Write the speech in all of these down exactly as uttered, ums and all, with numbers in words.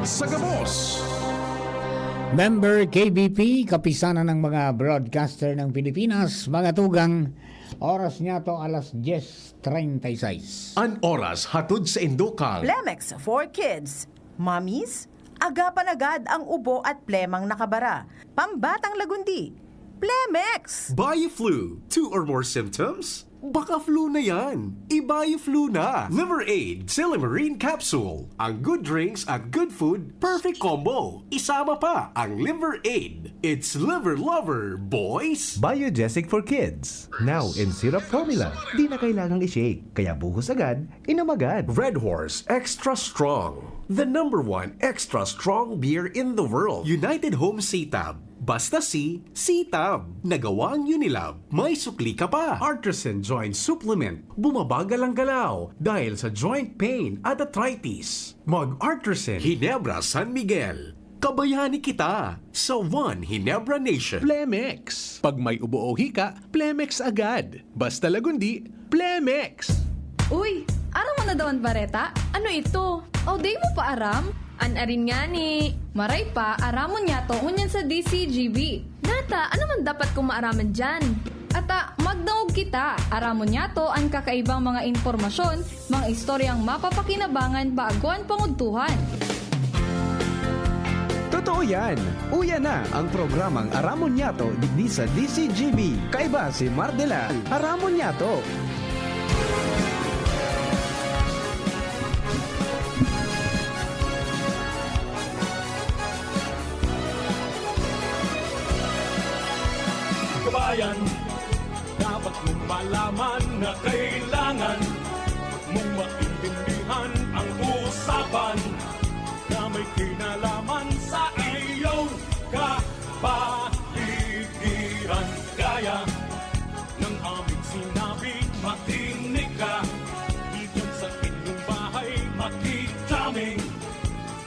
Sa gabos. Member K B P, Kapisanan ng mga Broadcaster ng Pilipinas, mga tugang, oras niya to alas diyes treinta y seis. An oras hatod sa indokang Plemex for Kids. Mommies, agapan agad ang ubo at plemang nakabara. Pambatang lagundi. Plemex! Bioflu, two or more symptoms? Baka flu na yan. I-Bioflu na. Liver Aid, Silymarin Capsule. Ang good drinks at good food, perfect combo. Isama pa ang Liver Aid. It's Liver Lover, boys! Biogesic for Kids. Now in syrup formula. Di na kailangang i-shake. Kaya buhos agad, inom agad. Red Horse Extra Strong. The number one extra strong beer in the world. United Home C-Tab. Basta C, C-Tab. Nagawang Unilab. May sukli ka pa. Artisan Joint Supplement. Bumabagal ang galaw dahil sa joint pain at arthritis. Mag-Artisan. Ginebra San Miguel. Kabayani kita sa One Ginebra Nation. Plemex. Pag may ubo o hika, Plemex agad. Basta lagundi, Plemex. Uy, aram mo na daw an bareta? Ano ito? O, di mo pa aram? An arin ngani. Maray pa, aramon niyato ngunyan sa D C G B. Data, ano man dapat kong maaraman diyan? Ata, magdangog kita. Aramon niyato an kakaibang mga impormasyon, mga istoryang mapapakinabangan bago an pangudtuhan. Totoo yan! Uya na ang programang Aramon Niyato digdi sa D C G B. Kaiba si Mardela. Aramon Niyato. Kabayan, dapat mong malaman na kailangan mong maintindihan ang usapan na may kinalaman sa iyong kapaligiran. Kaya ng aming sinabi, makinig ka. Dito sa inyong bahay, makikita kami.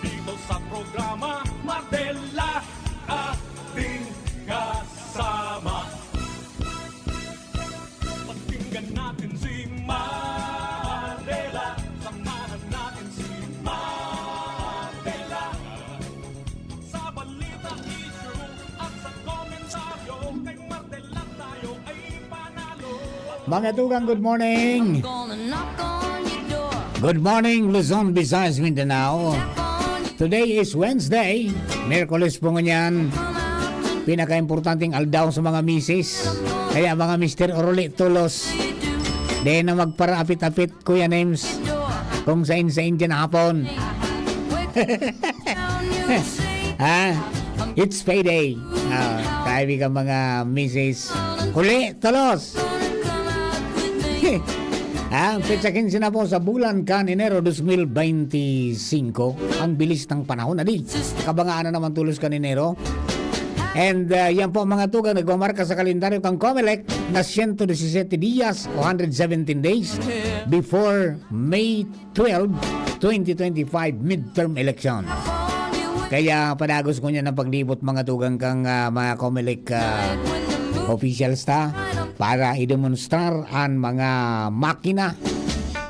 Dito sa programa, Mardela, ating kasama. Pakinggan natin si Mardela. Samahan natin si Mardela. Sa balita, issue at sa komentaryo, kay Mardela tayo ay panalo. Mga tugang, good morning. Gonna knock on your door. Good morning, Luzon, Visayas, Mindanao. Tap on your Today is Wednesday, Miyerkules po ngunyan. Pinakaimportanteng aldaw sa mga misis. Kaya mga Mister Oruli Tulos, di na magparaapit-apit, Kuya Nems, kung sain-sain dyan hapon. Ha? It's payday. Ah, kaibigan, mga misis. Huli, tulos. Ah, petsa quince na po sa bulan kan Enero dos mil beinti singko. Ang bilis ng panahon, adi. Kabangaan na naman tulos kan Enero. And, ah, yan po, mga tugang, nagmamarka sa kalendaryo kang Comelec na siyento disisete dias o hundred seventeen days before May twelve, twenty twenty-five midterm election. Kaya padagos ko niya ng paglibot, mga tugang, kang, ah, mga Comelec, ah, officials ta para i-demonstrar an mga makina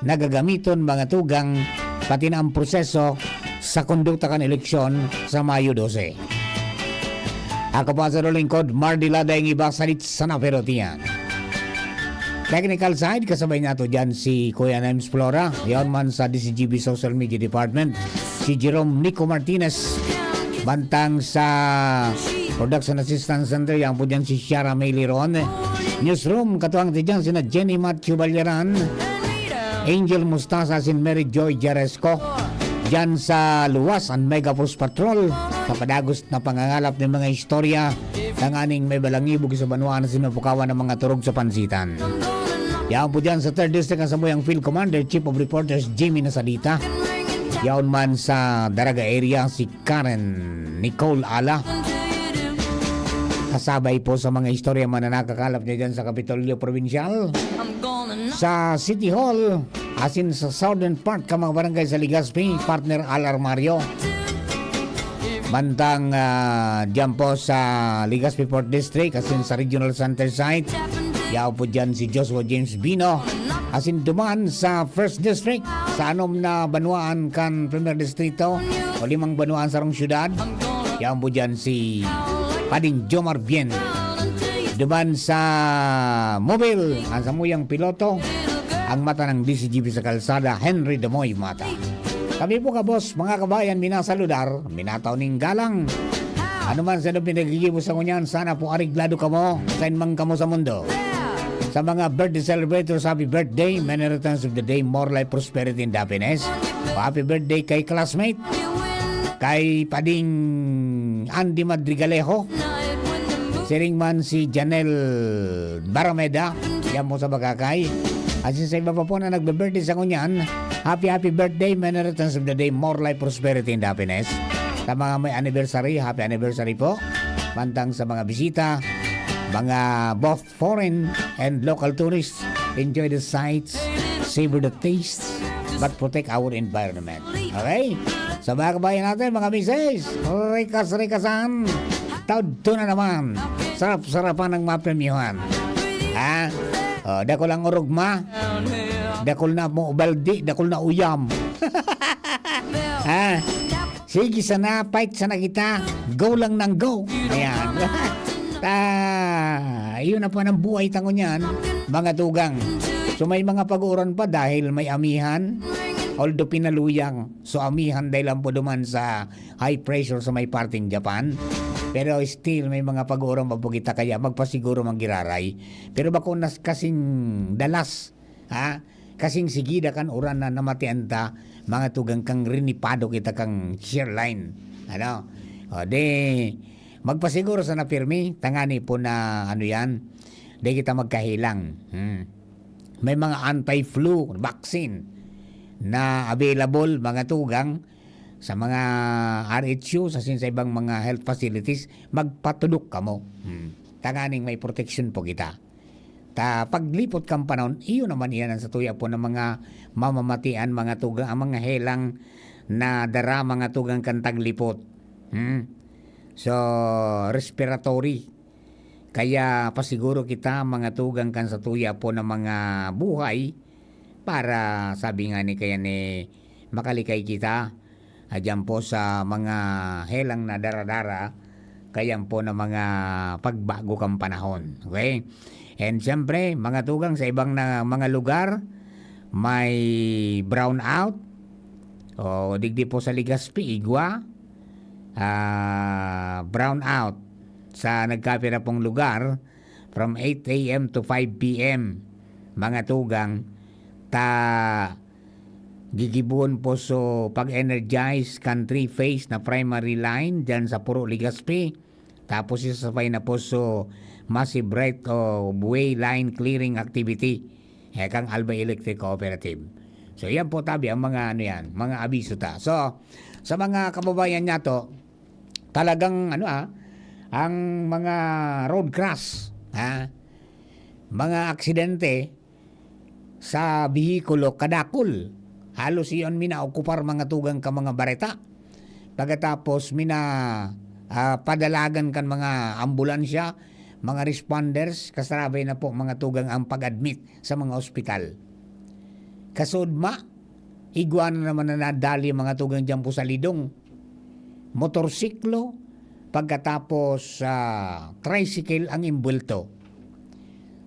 na gagamiton, mga tugang, pati na ang proseso sa kondukta kan eleksyon sa Mayo dose. Ako po sa lingkod, Mardy Lada, ang iba sa Litsa na Pero Tiyan. Technical side, kasabay nato dyan si Kuya Nems Flora. Yaon man sa D C G B Social Media Department, si Jerome Nico Martinez. Bantang sa Production Assistance Center, yaon po dyan si Shara May Liron. Newsroom, katuwang ti dyan sina Jenny Matthew Balyaran, Angel Mustasa, asin Mary Joy Jaresco. Dyan sa luwas, ang Mega Force Patrol, sa padagos na pangangalap ng mga istorya tanganing may balangibog sa banwa na sinupukawan ng mga turog sa pansitan. Yaon po dyan sa Third District ang samuyang Field Commander, Chief of Reporters, Jimmy Nasalita. Yaon man sa Daraga area, si Karen Nicole Ala. Kasabay po sa mga istorya man na nakakalap niya dyan sa Kapitolyo Probinsyal, sa City Hall, asin sa southern part ka mga barangay sa Legazpi, partner Al Armario. Mantang, ah, dyan po sa Legazpi Fourth District, asin sa Regional Center Site, yaon po dyan si Joshua James Bino. Asin duman sa First District, sa anom na banwaan kan Primer Distrito o limang banwaan sarong syudad. Yan po dyan si Pading Jomar Bien. Duman sa mobil, ang samuyang piloto, ang mata ng D C G B sa kalsada, Henry Damoy Mata. Kami po, kabos, mga kabayan, minasaludar, minataw ning galang. Ano man sa pinaggigibo sa ngunyan, sana po areglado kamo, sain man kamo sa mundo. Sa mga birthday celebrators, happy birthday, many returns of the day, more life, prosperity, and happiness. Happy birthday kay classmate, kay Pading Andy Madrigalejo. Siring man si Janel Barameda, yan po sa Bagakay. At sa iba pa po na nagbe-birthday sa ngunyan, happy, happy birthday, many returns of the day, more life, prosperity, and happiness. Sa mga may anniversary, happy anniversary po. Mantang sa mga bisita, mga both foreign and local tourists, enjoy the sights, savor the tastes, but protect our environment. Okay? Sa mga kabayan natin, mga misis, rikas-rikasan, taod to na naman. Sarap-sarapan ng mapremyuhan. Ha? Oh, dakul ang orugma. Dakul na mo baldi, dakul na uyam. Ha? Sige sana, fight sana kita. Go lang ng go. Ayan. Ta, yun na po ang buhay tango niyan, mga tugang. So may mga pag-uuran pa dahil may amihan, although pinaluyang. So amihan dahil lang po duman sa high pressure sa may parting Japan. Pero still, may mga pag-uuran pa po kita, kaya magpasiguro, manggiraray. Pero bako nas kasing dalas, ha? Kasing sigida kan uran na namatian ta, mga tugang, kang rinipado kita kang shear line. Ano? O, di, magpasiguro sana pirmi, tangani po na ano yan, di kita magkahelang. Hmm. May mga anti-flu vaccine na available, mga tugang, sa mga R H U, sa sin-, sa ibang mga health facilities, magpatudok kamo. Hmm. Tanganing may protection po kita. Ta paglipot kan panahon, iyo naman iyan ang satuya po ng mga mamamatian, mga tugang, ang mga helang na dara, mga tugang, kan taglipot. Hmm. So, respiratory. Kaya pasiguro kita, mga tugang, kan satuya po ng mga buhay para, sabi nga ni kaya ni, makalikay kita, ah, diyan po sa mga helang na dara-dara, kayan po na mga pagbago kan panahon. Okay? And siyempre, mga tugang, sa ibang na mga lugar, may brown out. O, digdi po sa Legazpi, igwa. Ah, brown out sa nagkapira pong lugar from eight A M to five P M, mga tugang, ta gigibohon po so pag-energize kan three-phase na primary line diyan sa Puro, Legazpi. Tapos isasabay na po so massive right of way line clearing activity, eh, kang Albay Electric Cooperative. So, yan po tabi ang mga ano yan, mga abiso ta. So, sa mga kababayan niya to, talagang ano, ah, ang mga road crash, ha? Mga aksidente sa bihikulo kadakul. Halos iyon minaokupar, mga tugang, ka mga bareta. Pagkatapos mina, ah, padalagan kan mga ambulansya, mga responders, kasarabay na po, mga tugang, ang pag-admit sa mga ospital. Kasudma, igwa na naman na nadali, mga tugang, diyan po sa Lidong. Motorsiklo, pagkatapos, ah, tricycle ang imbwelto.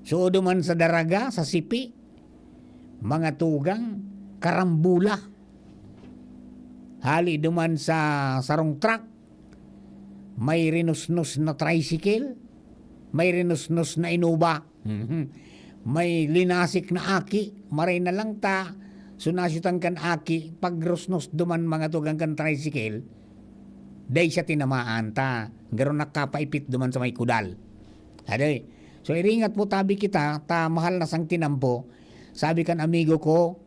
So, duman sa Daraga, sa Sipi, mga tugang, karambula. Hali duman sa sarong truck, may rinusnos na tricycle, may rinusnos na Innova. Mhm. May linasik na aki, maray na lang ta, so nasyutan kan aki, pagrusnos duman, mga tugang, kan tricycle, dai siya tinamaan ta, garo nakapaipit duman sa may kudal. Adoy. So, iringat po tabi kita, ta mahal na sang tinampo. Sabi kan amigo ko,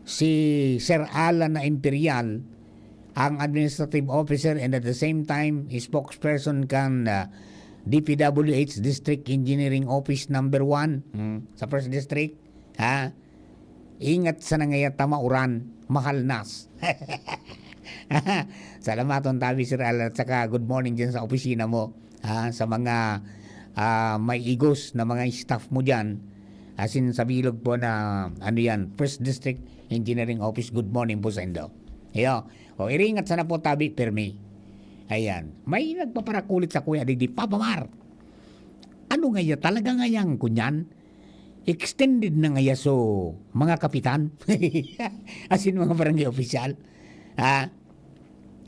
si Sir Alan na Imperial, ang administrative officer and at the same time, spokesperson kan, ah, D P W H District Engineering Office number one, hmm, sa First District, ha? Ingat sa nangayat ta mauran, mahal nas. Salamaton tabi, Sir Alan, at saka good morning dyan sa opisina mo, ha, sa mga, ah, may igos na mga staff mo dyan. Asin sa bilog po na, ano yan, First District Engineering Office, good morning po sa indo. Iyo. O, iringat sana po tabi, permi. Ayan. May nagpaparakulit sa kuya digdi, "Papa Mar, ano ngaya talaga ngayang kunyan? Extended na ngaya so mga kapitan?" Asin mga barangay opisyal. Ah,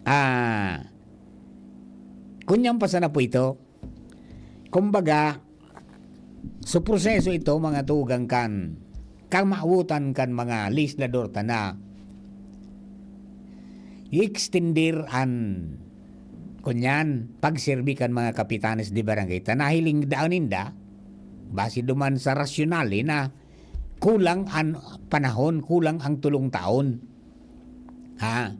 ah, kunyan pa sana po ito. Kumbaga, so proseso ito, mga tugang, kan kamawotan kan mga legislador ta na i-extender an, kunyan, pagserbi kan mga kapitanes de barangay ta nahiling daon ninda, base duman sa rasyonal, eh, na kulang an panahon, kulang ang tulong taon. Ha?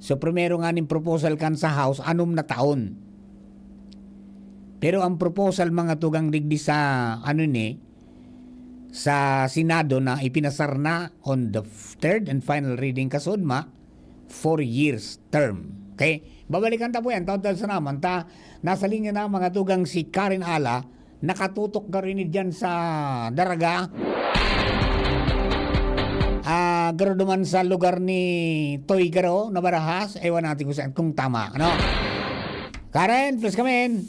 So, primero nga nin proposal kan sa House, anom na taon. Pero ang proposal, mga tugang, digdi sa, ano ni, sa Senado na ipinasar na on the third and final reading kasudma, four years term. Okay? Babalikan ta po yan. Taon-taon sa naman. Ta, nasa linya na, mga tugang, si Karen Ala. Nakatutok ka rin dyan sa Daraga. Ah, garo duman sa lugar ni Toy Garo na Barahas. Ewan natin kung saan, kung tama. Ano? Karen, please come in.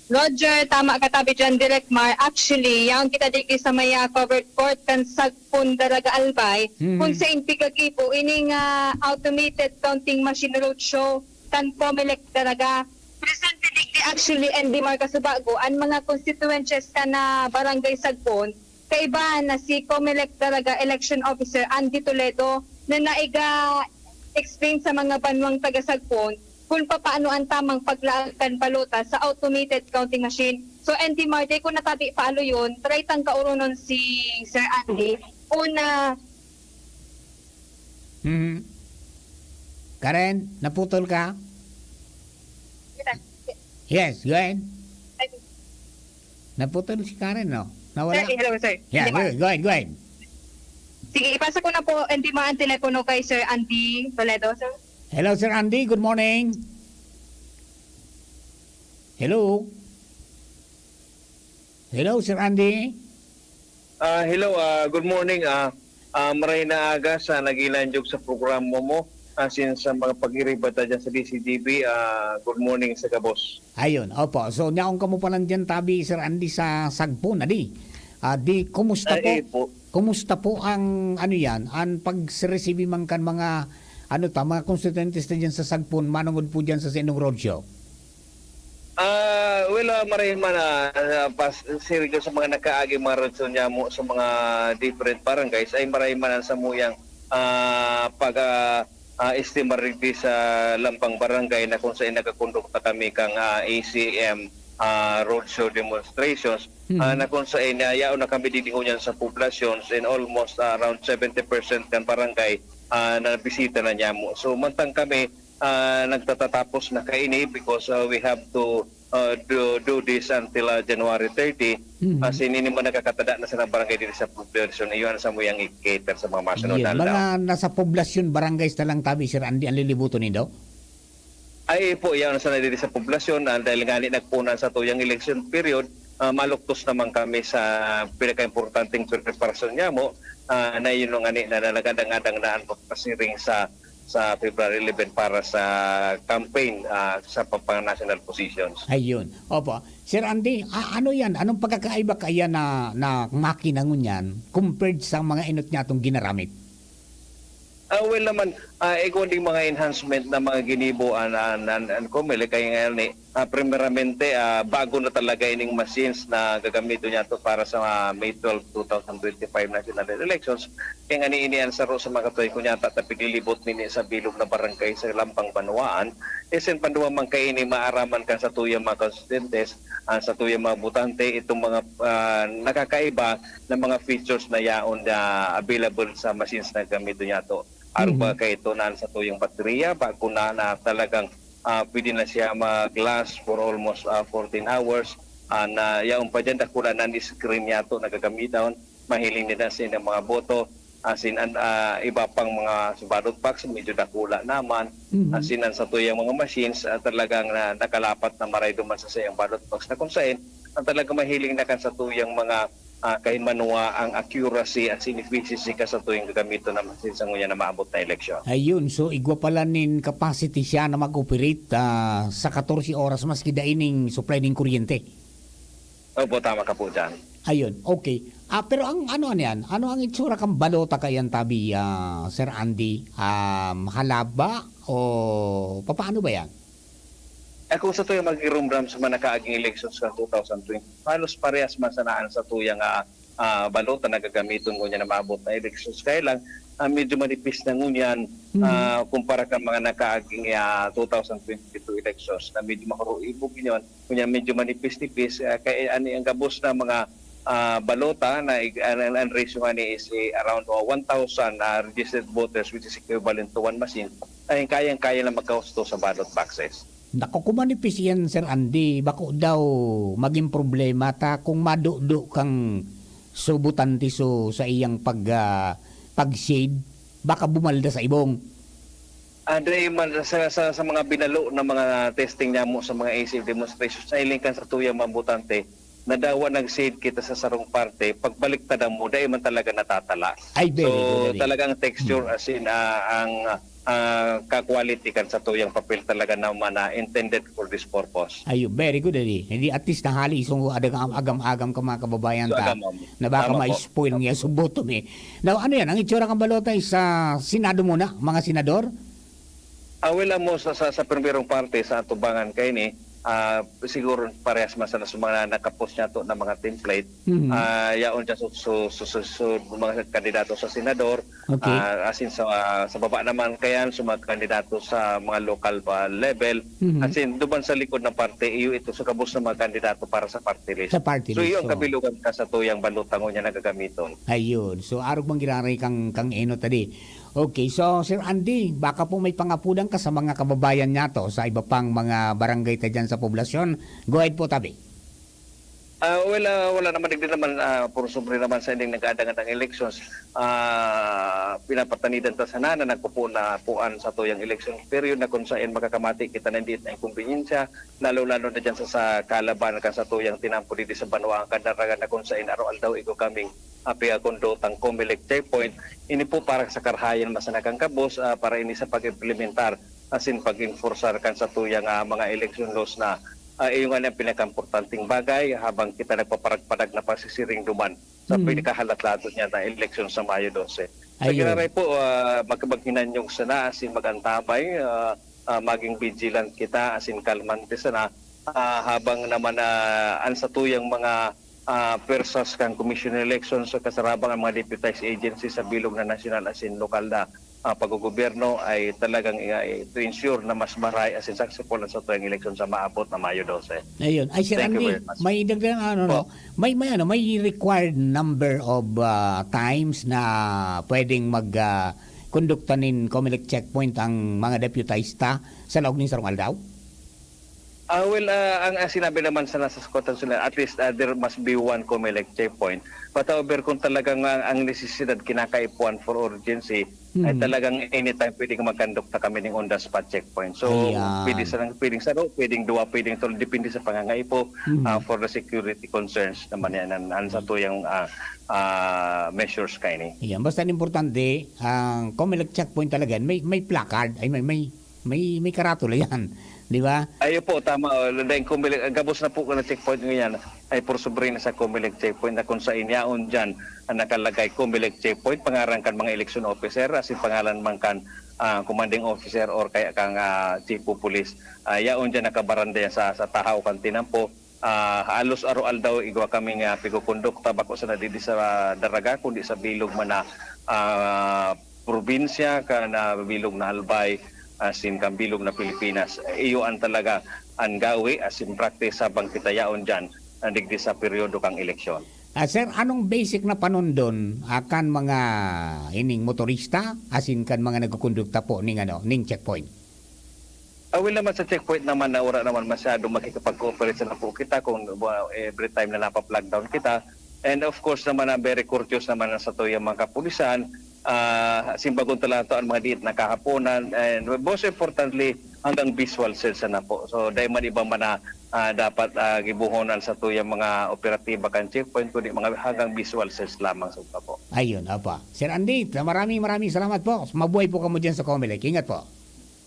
Roger, tama ka tabi dyan, Direk Mar. Actually, yaon kita digdi sa may, ah, covered court kan Sagpon, Daraga, Albay. Mhm. Kung sa Inpigagibo, ining, ah, automated counting machine roadshow kan Comelec, Daraga. Presente digdi actually, N D Mar Kasubago, an mga constituencies kan, ah, Barangay Sagpon, kaibahan na si Comelec Daraga Election Officer Andy Toledo na naiga-explain sa mga banwang taga Sagpon kung papaano an tamang paglaag kan balota sa automated counting machine. So, N D Mar, dai ko natabi paalo yun, try tang kaoronon si Sir Andy. Una, Mhm. Karen, naputol ka? Yes, go ahead. Naputol si Karen, no? Nawala? Sir, hello, sir. Yeah, Hindi go, ba? Go ahead, go ahead. Sige, ipasa ko na po, hindi ma ang telepono kay Sir Andy Toledo, sir. Hello, Sir Andy. Good morning. Hello? Hello, Sir Andy? Ah, hello, ah, good morning. Ah, ah, maray na aga sa nagilanjog sa programa mo, asin sa mga pag-iribata dyan sa D C G B. Ah, good morning sa gabos. Ayun, opo. So, nyaong kamo pa lang dyan, tabi, Sir Andy, sa Sagpon, adi. Ah, di, kumusta Ay, po? Eh, po. Kumusta po ang, ano yan, ang pagsiresibi man kan mga, ano ta, mga konstituyentes na dyan sa Sagpon, manungod po dyan sa, sa inyong roadshow? Ah, well, ah, maray man, ah, ah, pas-, sirgo sa mga nakaagi mga rason niya mo sa mga different barangays, ay maray man ang samuyang, ah, pag, ah, ah, estimar digdi sa Lampang Barangay na kung saan nagkakondukta kami kang, ah, A C M, ah, roadshow demonstrations, ah, Mhm. na kung saan, ah, yaon na kami digdi ngunyan sa poblasyon and almost, ah, around seventy percent kan barangay, ah, na bisita na niya mo. So, mantang kami, ah, nagtatatapos na kaini because, ah, we have to, ah, do, do this until, ah, January thirty. Mhm. As in, ini man nakakatada na sa barangay dito sa poblasyon, iyon sa muyang i-cater sa mga masunod Yun, na aldaw. Mga nasa poblasyon, barangays na lang tabi, Sir Andy, ang lilibuto nindo? Ay, po, yan sa nadiri sa poblasyon, ah, dahil nga ni nagpuna sa tuyang election period, ah, maluktos naman kami sa pinakaimportanteng preparasyon niya mo, ah, na yun nga ni, na nanagadang-adang na ang pagpasiring sa sa February eleven para sa campaign, ah, sa pang-, pang-national positions. Ayun. Opo. Sir Andy, a-, ano yan? Anong pagkakaiba kaya na, na makina ngunyan compared sa mga inot niya atong ginaramit? Ah, well naman, ah, igwa ding mga enhancement na mga ginibo an, an, an, an Comelec, kaya nga ni, ah, primeramente, ah, bago na talaga ining machines na gagamiton niya to para sa, ah, May twelve, two thousand twenty-five national elections. Kaya nga ni ini ang saro sa mga katuig ko niya, ta-, ta-, piglilibot nini sa bilog na barangay sa Lampang Banwaan. Isin pandua man kay ini maaraman kan sa tuyang mga konstituyentes, ah, sa tuyang mga botante, itong mga, ah, nakakaiba na mga features na yaon na available sa machines na gamiton niya to. Aruga Mhm. kay ito na sa tuyang baterya, bago na, na talagang, ah, pwede na siya mag-last for almost, ah, fourteen hours. Ah, na yaon pa dyan, dakula na ang screen niya to, nagagamitan. Mahiling nila sa ilang mga boto. As in, an-, ah, iba pang mga sa ballot box, medyo dakula naman. Mhm. As in, ang sa tuyang mga machines, ah, talagang na, nakalapat na maray duman sa sayang ballot box na kung saan, ang talagang mahiling na kan sa tuyang mga ah, kahimanwa ang accuracy at sin efficiency ka satuyang gagamiton na masin sa ngunyan na maabot na eleksyon. Ayun, so igwa pala nin capacity siya na mag-operate, ah, sa katorse oras maski dai ning supply nin kuryente. Opo, tama ka po diyan. Ayun, okay. Ah, pero ang ano, ano yan? Ano ang itsura kan balota kaiyan tabi, ah, Sir Andy? Um, halaba o papaano ba yan? Eh, kung satuyang magirumram sa mga nakaaging eleksyon sa two thousand twenty, halos parehas man sana an satuyang, ah, ah, balota na gagamiton ngunyan na maabot na elections. Kaya lang, ah, medyo manipis na ngunyan, Mm. ah, kumpara kan mga nakaaging, ah, two thousand twenty-two elections na medyo makuruibog yun. Ngunyan medyo manipis-nipis, ah, kaya ani ang gabos na mga, ah, balota na ig-, an, an, an ratio nga ni is, eh, around, oh, one thousand, ah, registered voters, which is equivalent to one machine, ay kayang-kaya na magkahusto sa ballot boxes. Naku, kung manipis iyan, Sir Andy, bako daw magin problema ta kung madudo kang so botante so saiyang pag, ah, pag-shade, baka bumalda sa ibong. Ah, dai man sa, sa, sa mga binalo na mga testing namo sa mga A C F demonstrations, nahiling kan satuyang mga botante, nadawa nag-shade kita sa sarong parte, pagbalik ta mo, dai man talaga natatala. Ay, very So, good, very. talagang texture, Hmm. as in, ah, ang, ah, ka-quality kan satuyang papel talaga naman na intended for this purpose. Ayun, very good, adi. Hindi, at least nahali, so, agam-agam ka mga kababayan So, ta, agam, agam. na baka Tama po. ma-spoil niya sa boto, eh. Now, ano yan? Ang itsura kan balota is sa Senado muna, mga senador? Ah, well, amo sa, sa, sa primerong parte, sa atubangan kaini, ah, siguro parehas man sana sa mga nakapos niya to na mga template. Mhm. Ah, yaon dyan so, so, so, so, so, mga kandidato sa senador, Okay. ah, as in sa, sa baba naman kayan, sa mga kandidato sa mga local pa level, Mhm. as in, duman sa likod ng parte, iyo ito sa gabos ng mga kandidato para sa party list. Sa party So, list, iyo ang oo. kabilugan ka sa tuyang balota ngunyan na gagamiton. Ayun. So, arog man giraray kang, kang enot, adi. Okay, so Sir Andy, baka po may pangapudan ka sa mga kababayan nato sa iba pang mga barangay ta diyan sa poblasyon. Go ahead po, tabi. Ah, well, ah, wala naman, digdi naman, ah, puro sobre naman sa ining nag-aadangan ng elections. Ah, pinapatanidan ta sana na nagpupuon na puan sa tuyang election period na kung saan makakamati kita na hindi na inkumbensya, lalo-lalo na dyan sa, sa kalaban kan sa tuyang tinampo dito sa banwaan kadaragan na kung saan araw-aldaw igo kaming ah, pigakundotang Comelec checkpoint. Ini po para sa karahayan masanakang kabos, ah, para ini sa pag-implementar asin pag-enforcer kan satuyang, ah, mga election laws na, ah, iyo nga ni ang pinakaimportanteng bagay habang kita nagpaparagpadag na pasisiring duman sa Hmm. pinakahalatlaton niya na eleksyon sa Mayo dose. Sa Ayun. giraray po, ah, mag-, maghinanyog sana asin mag-antabay, ah, ah, maging vigilant kita asin kalmante sana, ah, habang naman, ah, an satuyang mga ah, pwersas kan Commission on Elections sa kasarabang ang mga deputized agency sa bilog na nasyonal asin lokal na, ah, paggogobyerno ay talagang, ah, to ensure na mas maray asin successful ang satuyang eleksyon sa maabot na Mayo dose. Ayun. Ay, Sir Thank you Andy, very much. may dagdagan ano, no? Po. May, may ano, may required number of, ah, times na pwedeng mag, ah, kondukta nin Comelec checkpoint ang mga deputized ta sa laog nin sarong aldaw? Ah, well, ah, ang, ang sinabi naman sa nasa Secretary General, at least, ah, there must be one Comelec checkpoint. But however, kung talagang ang, ang nesesidad kinakaipuhan for urgency, ay Hmm. talagang anytime pwedeng magkondukta kami ng on the spot checkpoint. So, Ayan. pwede sa, pwedeng saro, pwedeng duwa, pwedeng tolo, depende sa pangangaipo, Hmm. ah, for the security concerns naman yan, ang, ang sa tuyang, ah, ah, measures kaini. Ayan. Basta ang importante, ang Comelec checkpoint talaga, may, may placard, ay, may, may, may, may karatula yan, di ba? Ayo po, tama. Oh, dahil Comelec, ang gabos na po na checkpoint ngayon ay puro sobre na sa Comelec checkpoint na kung sa inyaon dyan ang nakalagay Comelec checkpoint, pangaran kan mga election officer, as in pangalan man kan, ah, commanding officer or kaya kang, ah, chief of police. Ah, yaon dyan nakabaranda yan sa, sa tahaw kan tinampo. Ah, halos araw-aldaw igwa kami nga pigokondukta, bako sana digdi sa Daraga, kundi sa bilog man na, ah, probinsya, kan, ah, bilog na Albay, asin kan bilog na Pilipinas. Iyo an talaga an gawi asin practice habang kita yaon diyan, ah, digdi sa peryodo kan eleksyon. Ah, sir, anong basic na panondon, ah, kan mga ining motorista asin kan mga nagkukondukta po ning, ano, ning checkpoint? Ah, well naman, sa checkpoint naman na wala naman masyado makikipag-cooperate sana po kita kung, uh, every time na napa-flag down kita. And of course naman, ah, very courteous naman ang satuyang mga kapulisan. ah, simbagon talaga to ang mga diit na kahaponan, and most importantly, hanggang visual sales na po. So, dai man iba man na, ah, dapat, ah, gibohon ang satuyang mga operatiba kan checkpoint, kundi mga hanggang visual sales lamang sa po. Ayun, opo. Sir Andy, maraming, maraming salamat po. Mabuhay po kamo diyan sa Comelec. Ingat po.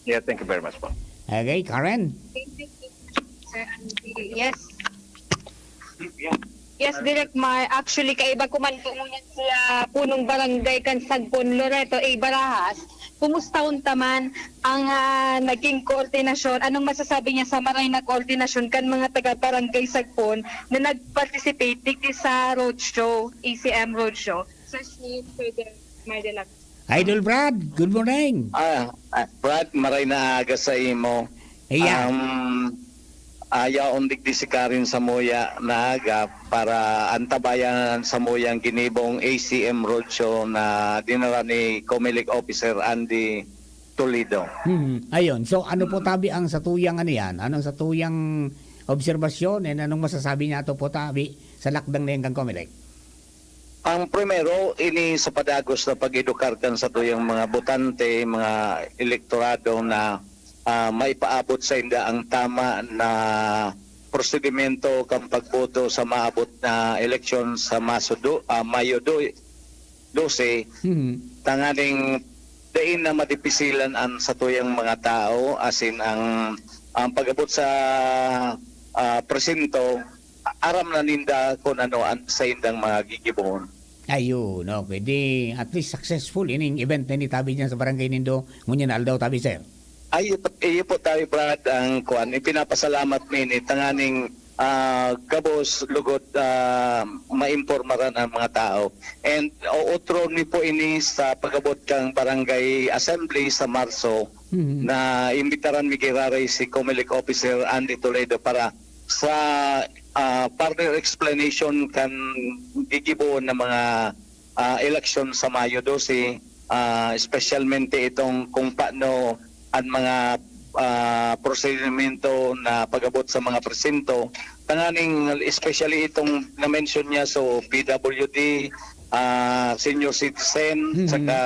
Yeah, thank you very much po. Okay, Karen? Thank you, Sir Andy. Yes. Yes, Direk Mar. Actually, kaiba ko man po ngunyan sa punong barangay kan Sagpon, Loreto A. Barajas. Kumusta unta man ang, ah, naging koordinasyon? Anong masasabi niya sa maray na koordinasyon kan mga taga-barangay Sagpon na nag-participate digdi sa roadshow, A C M roadshow? Sir Smith, Sir Direk Mar de la Idol Brad, good morning. Ah, ah, Brad, maray na aga sa imo. Iya. Um, ayaw digdi si Karen Samoya na aga para antabayan sa muyang ginibong A C M Roadshow na dinara ni Comelec Officer Andy Toledo. Hmm, ayun. So, ano po tabi ang satuyang ano yan? Anong satuyang obserbasyon and anong masasabi niya to po tabi sa lakdang na yan kan Comelec? Ang primero, ini sa padagos na pag-edukar kan satuyang mga botante, mga elektorado na, ah, maipaabot sa inda ang tama na prosedimento kan pagboto sa maabot na eleksyon sa Maso do, ah, Mayo do, dose, Mhm. tanganing dai na madipisilan ang satuyang mga tao, asin ang, ang pag-abot sa, ah, presinto, aram na ninda kun ano an saindang mga gigibohon. Ayun, okay. Di, at least successful ining event na ini tabi diyan sa barangay nindo ngunyan na aldaw, tabi, sir. Ay, iyo po, iyo po tabi, Brad, ang kuan, ipinapasalamat mi ini tanganing, ah, gabos lugod, ah, maimpormaran ang mga tao. And o-, otro ni po ini sa pag-abot kang barangay assembly sa Marso Mhm. na imbitaran mi giraray si Comelec Officer Andy Toledo para sa, ah, further explanation kan gigibohon na mga, ah, eleksyon sa Mayo dose, ah, espesyalmente itong kung paano ang mga, ah, prosedimento na pag-abot sa mga presinto, tanganing especially itong na-mention niya, so P W D, ah, senior citizen, Mhm. saka,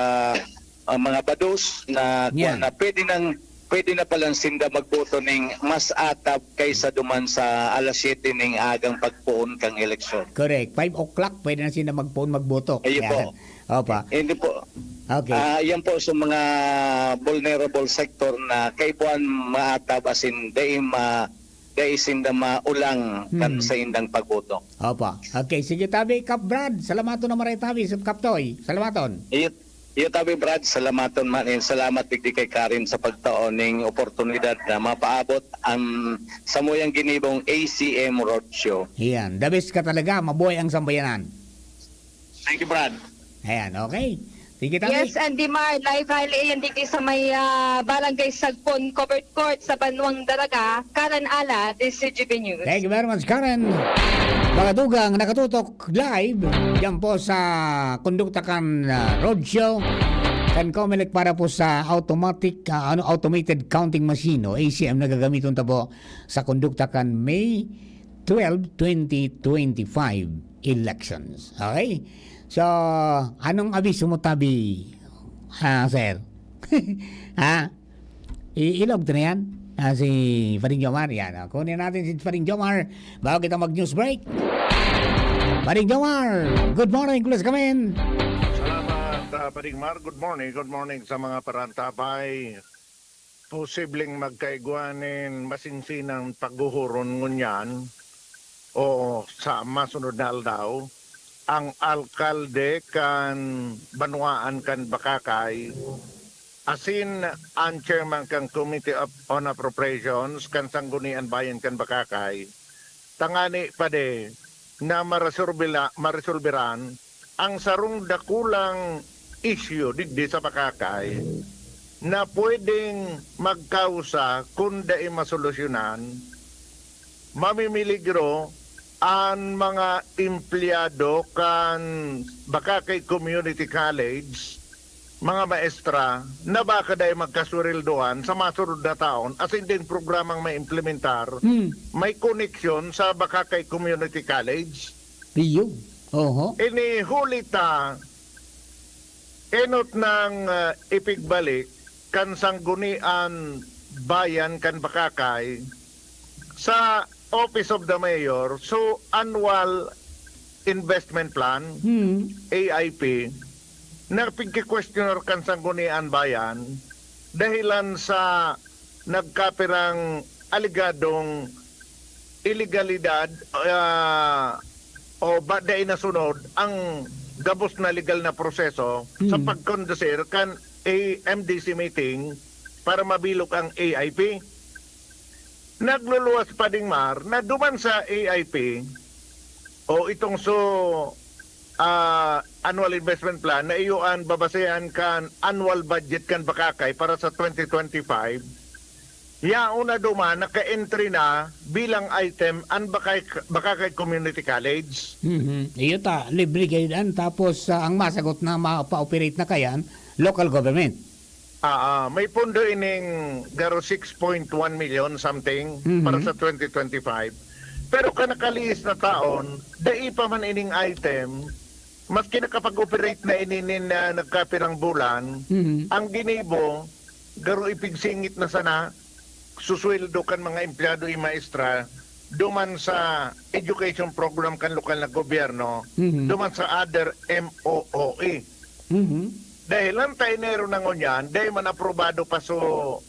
ah, mga bados na, Yan. kuwan na pwede nang, pwede na palang sinda magboto ning mas atab kaysa duman sa alas siyete ning agang pagpoon kang eleksyon. Correct. Five o'clock, pwede na sinda magpoon, magboto. Ayun po. Yan. Opa. Hindi po. Okay. Ah, yan po sa mga vulnerable sector na kaipuhan maatab, as in, dai ma-, dai sinda maulang kan Hmm. saindang pagboto. Opa. Okay, sige tabi, Kap Brad. Salamaton na maray tabi, Kap Toy. Salamaton. Iyo, iyo tabi, Brad. Salamaton man, and salamat digdi kay Karen sa pagtao ning oportunidad na mapaabot ang samuyang ginibong A C M Roadshow. Iyan. The best ka talaga. Mabuhay ang sambayanan. Thank you, Brad. Ayan, okay. Sige, tabi. Yes, Andy Mar, live rally yan digdi sa may, ah, Barangay Sagpon, Covered Court sa Banwang Daraga, Karen Ala, D C G B News. Thank you very much, Karen. Mga dugang, nakatutok live diyan po sa kondukta kan, ah, roadshow kan Comelec para po sa automatic, ah, ano, automated counting machine o A C M na gagamiton ta po sa kondukta kan May twelve, twenty twenty-five elections. Okay? So, anong abiso mo tabi, ah, sir? Ha? I-, ilog ta na yan? Ah, si Paring Jomar, yan. Ah, kunin natin si Paring Jomar bago kita mag-news break. Paring Jomar, good morning, please come in. Salamat, ah, Paring Mar. Good morning, good morning sa mga parantabay. Posibleng magkaigwa nin masinsinang paghuhuron ngunyan o sa masunod na aldaw, ang alkalde kan banwaan kan Bacacay, asin an chairman kan Committee of, on Appropriations kan Sangguniang Bayan kan Bacacay, tangani padi na maresolbila-, maresolberan ang sarong dakulang isyu digdi sa Bacacay na pwedeng magkausa kun dai masolusyonan, mamimiligro an mga empleyado kan Bacacay Community College, mga maestra, na baka dai magkaswereldohan sa masunod na taon, asin din programang maimplementar, Hmm. may koneksyon sa Bacacay Community College. Iyo. Oho. Ini huli ta, enot nang, ah, ipigbalik kan Sanggunian Bayan kan Bakakay sa Office of the Mayor, so annual investment plan, Hmm. A I P, na pigkikwestiyonar kan Sanggunian Bayan dahilan sa nagkapirang alegadong ilegalidad, ah, o ba dai nasunod ang gabos na legal na proseso sa Hmm. pagkondusir kan A M D C meeting para mabilog ang A I P. Nagluluwas pa ding mar na duman sa A I P o itong so, ah, annual investment plan na iyo an babasehan kan annual budget kan Bakakay para sa twenty twenty-five. Yaon na duman, naka-entry na bilang item an Bakay, Bakakay Community College. Mhm. Iyo ta, libre kayo dan. Tapos, ah, ang masagot na mapa-operate na kayan, local government. Ah, ah, may pondo ining garo six point one million something Mhm. para sa twenty twenty-five. Pero kan nakalihis na taon, dai pa man ining item, maski nakapag-operate na ini nin, ah, nagkapirang bulan, Mhm. ang ginibo, garo ipigsingit na sana, susweldo kan mga empleyado y maestra, duman sa education program kan lokal na gobyerno, Mhm. duman sa other M O O E. Mhm. Dahil ang tainero na ngunyan, dahil man aprobado pa so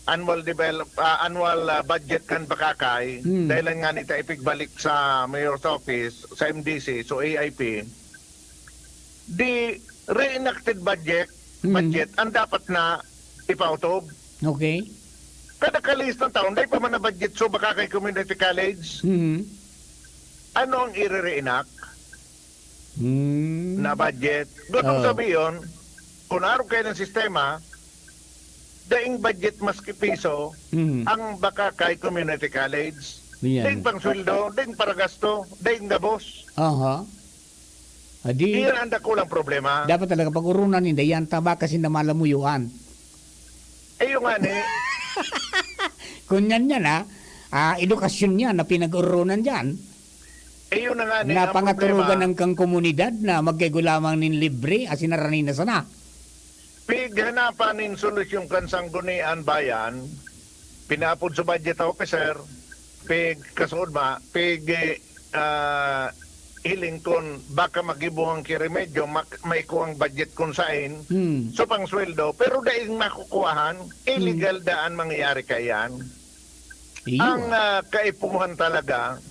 annual develop, ah, annual, ah, budget kan Bakakay, Hmm. dahil lang nga nita ipigbalik sa mayor's office, sa M D C, so A I P, di reenacted budget, Hmm. budget ang dapat na ipautob. Okay. Kada kalihis na taon, dahil pa man na budget, so Bakakay Community College, Hmm. ano ang ire-reenact Hmm. na budget? Gustong Oh. sabihin, kung arog kayo ng sistema, daing budget maski piso, Hmm. ang Bakakay Community College. Yan. Daing pang sweldo, daing para gasto, daing gabos. Aha. Adi, Iyan ang dakulang problema. Dapat talaga pag-urunan ninda yan, taba kasi na malamuyuan. Eh, yung nga ni. Kung yan yan, ha? Ah, edukasyon yan na pinag-urunan dyan. Eh, yun na nga ni, ang Napangaturugan problema. ng kang komunidad na magkaigo lamang nin libre, asin narani na sana. Pighanapan nin solusyon kan Sanggunian Bayan, pinaapod sa budget officer, pig, kasuod ma, pig, ah, hiling kun baka magibo ang kiremedyo, mak-, maikuha ang budget kun sain, Hmm. so pang sweldo, pero daing makukuhaan, illegal Hmm. daan mangyayari kaiyan. Iyo. Ang, ah, kaipuhan talaga,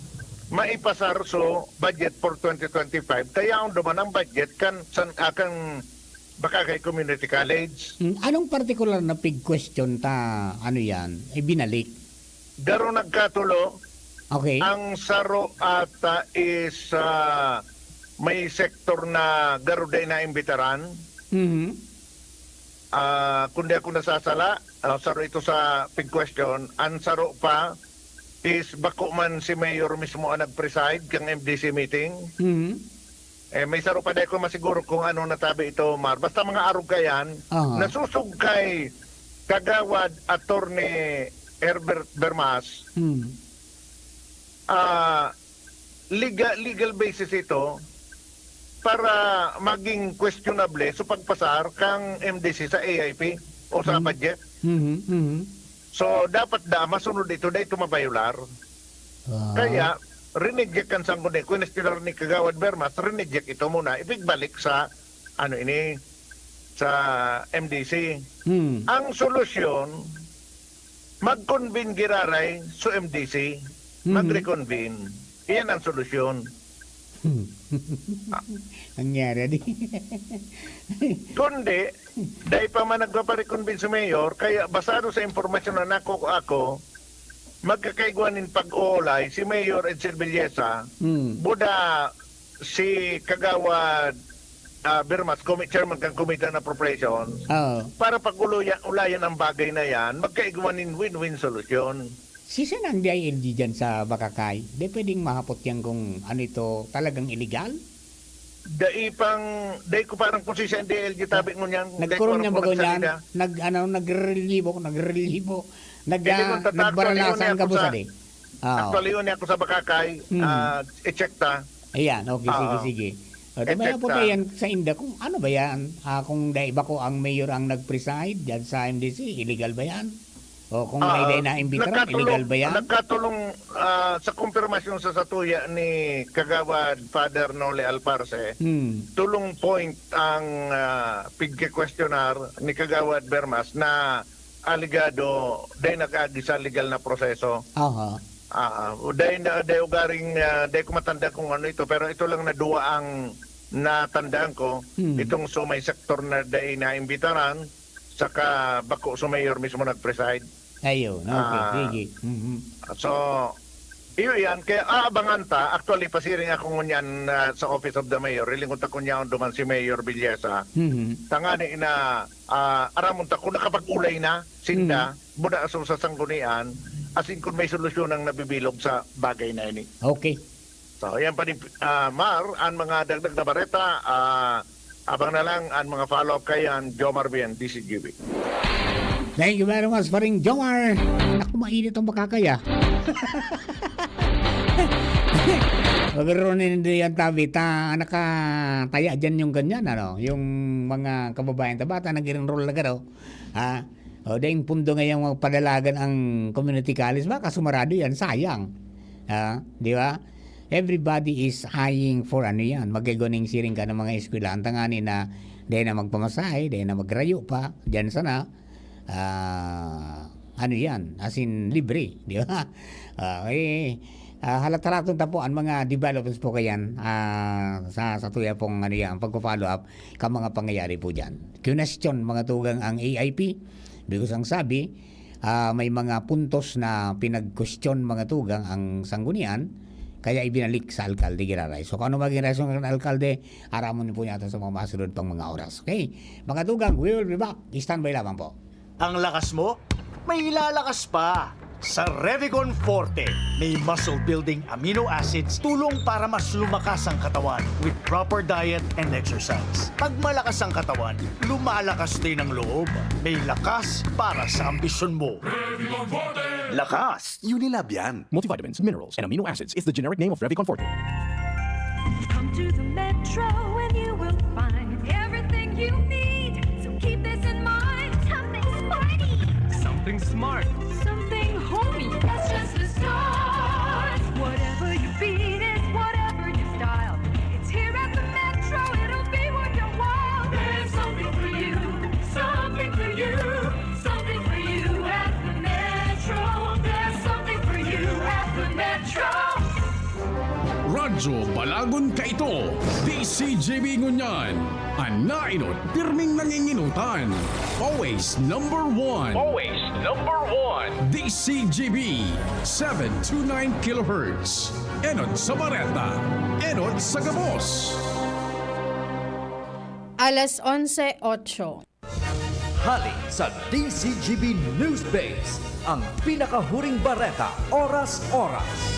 maipasar so budget for twenty twenty-five, kaya ang duman ang budget kan, san, ah, kan Bakakay Community College. Hmm, anong partikular na pig-question ta, ano yan, ibinalik? Garo nagkatulo, Okay. ang saro ata is, ah, may sektor na garo dai naimbitaran. Mhm. Ah, kung di ako nasasala, ah, saro ito sa pig-question. Ang saro pa is bako man si Mayor mismo ang nag-preside kang M D C meeting. Mhm. Eh, may saro pa, di ko masiguro kung ano natabi ito, Mar. Basta mga arog kayan, Aha. nasusog kay Kagawad Attorney Herbert Bermas, Hmm. ah, legal, legal basis ito para maging questionable sa pagpasar kang M D C sa A I P o sa Hmm. budget. Mhm, mhm. So, dapat da, masunod ito, dahil ito mabayular. Ah. Kaya, rineject kan Sanggunian, kung ni Kagawad Bermas, rineject ito muna, ipigbalik sa, ano ini, sa M D C. Hmm. Ang solusyon, mag-convene giraray sa M D C, Mhm. mag-reconvene. Iyan ang solusyon. Hmm. Nangyari, di? Kundi, dahil pa man nagpapareconvene si Mayor, kaya basado sa impormasyon na nakuha ako, magkakaigwa nin pag-oolay si Mayor Edsel Villesa, Hmm. buda si Kagawad, ah, Bermas, komi-, chairman kan Committee on Appropriations, Oo. para pag-ulayan ang bagay na yan, magkaigwa nin win-win solusyon. Si saan ang D I L G dyan sa Bakakay? Di pwedeng mahapot yan kung ano ito, talagang illegal? Dai pang, dai ko parang kung si Sen D L G tabi ngunyan, dai ko Nagkaroon aram niya kung ba ngunyan? nagsalita. Nag, ano, nagrelibo, nagrelibo. Nag, Hindi, ah, kung tata-, nagbaralasan actually, yun ka ako po sa, sa di. Oo. actually, yun ako sa Bakakay, Hmm. ah, i-check ta. Ayan, okay, sige, Oo. sige. At may Epekta. apote yan sa inda kung ano ba yan? Ah, kung dai bako ang mayor ang nag-preside dyan sa M D C, illegal ba yan? O kung may Ah, dai naimbitaran, nagkatulong, illegal ba yan? Nagkatulong ah, sa kumpirmasyon sa satuya ni Kagawad Father Noli Alparse, Hmm. tulong point ang ah, pigkikwestiyonar ni Kagawad Bermas na alegado dai nag-agi sa legal na proseso. Aha. Ah, dai na dai ugaring ah, dai ko matanda kung ano ito, pero ito lang na duwa ang natandaan ko, Hmm. itong sa may sektor na dai naimbitaran, saka bako sa mayor mismo nag-preside. Ayun, okay, Ah. sige. Mhm. So, iyo yan. Kaya aabangan ta. Actually, pasiring ako ngunyan ah, sa Office of the Mayor. Hilingon ta kun yaon duman si Mayor Villesa. Mhm. Tangani na ah, aramon ta kung nakapag-ulay na sinda, muna aso sa sanggunian, asin kung may solusyon ang nabibilog sa bagay na ini. Okay. So, yan pa rin, ah, Mar, ang mga dagdag na bareta, ah, abang na lang ang mga follow-up kayan, Jomar Bien, D C G B. Thank you very much, paring Jomar. Naku, mainit ang makakaya. Magkaroon na hindi yan tabi. Ta, nakataya dyan yung ganyan, ano? Yung mga kababayan ta, bata nag-enroll na garo. Ha? O, dahil pundo ngayong magpadalagan ang community college, baka sumarado yan, sayang. Ha? Di ba? Everybody is eyeing for ano yan, magkaganing siring ka ng mga eskwelahan tangani na dahil na magpamasahe, dahil na magrayo pa, dyan sana, ah, ano yan, as in, libre, di ba? Ah, eh, ah, halat-halaton ta po ang mga developments po kayan ah, sa, sa tuya pong ano yan, pagpa-follow up ka mga pangyayari po dyan. Question, mga tugang ang A I P, because ang sabi, ah, may mga puntos na pinag-question mga tugang ang sanggunian, kaya ibinalik sa alkalde giraray. So kung ano maging reaksyon ng alkalde, aramon niyo po yata sa mga masunod pang mga oras. Okay? Mga tugang, we will be back. Standby lamang po. Ang lakas mo, may ilalakas pa. Sa Revicon Forte, may muscle-building amino acids tulong para mas lumakas ang katawan with proper diet and exercise. Pag malakas ang katawan, lumalakas din ang loob. May lakas para sa ambisyon mo. Lakas! Unilab yan. Multivitamins, minerals, and amino acids is the generic name of Revicon Forte. Come to the Metro and you will find everything you need. So keep this in mind. Something sporty. Something smart. Something homey. That's just the start. Whatever your beat is, whatever your style, it's here at the Metro. It'll be worth your while. There's something for you. Something for you. Something for you at the Metro. There's something for you at the Metro. Radyo Balagon Kaito, D C G B ngunyan. An naenot, pirming nanginginutan. Always number one. Always number one. D C G B, seven two nine kilohertz. Enot sa bareta, enot sa gabos. Alas onse otso. Hali sa D C G B News Base, ang pinakahuring bareta oras-oras.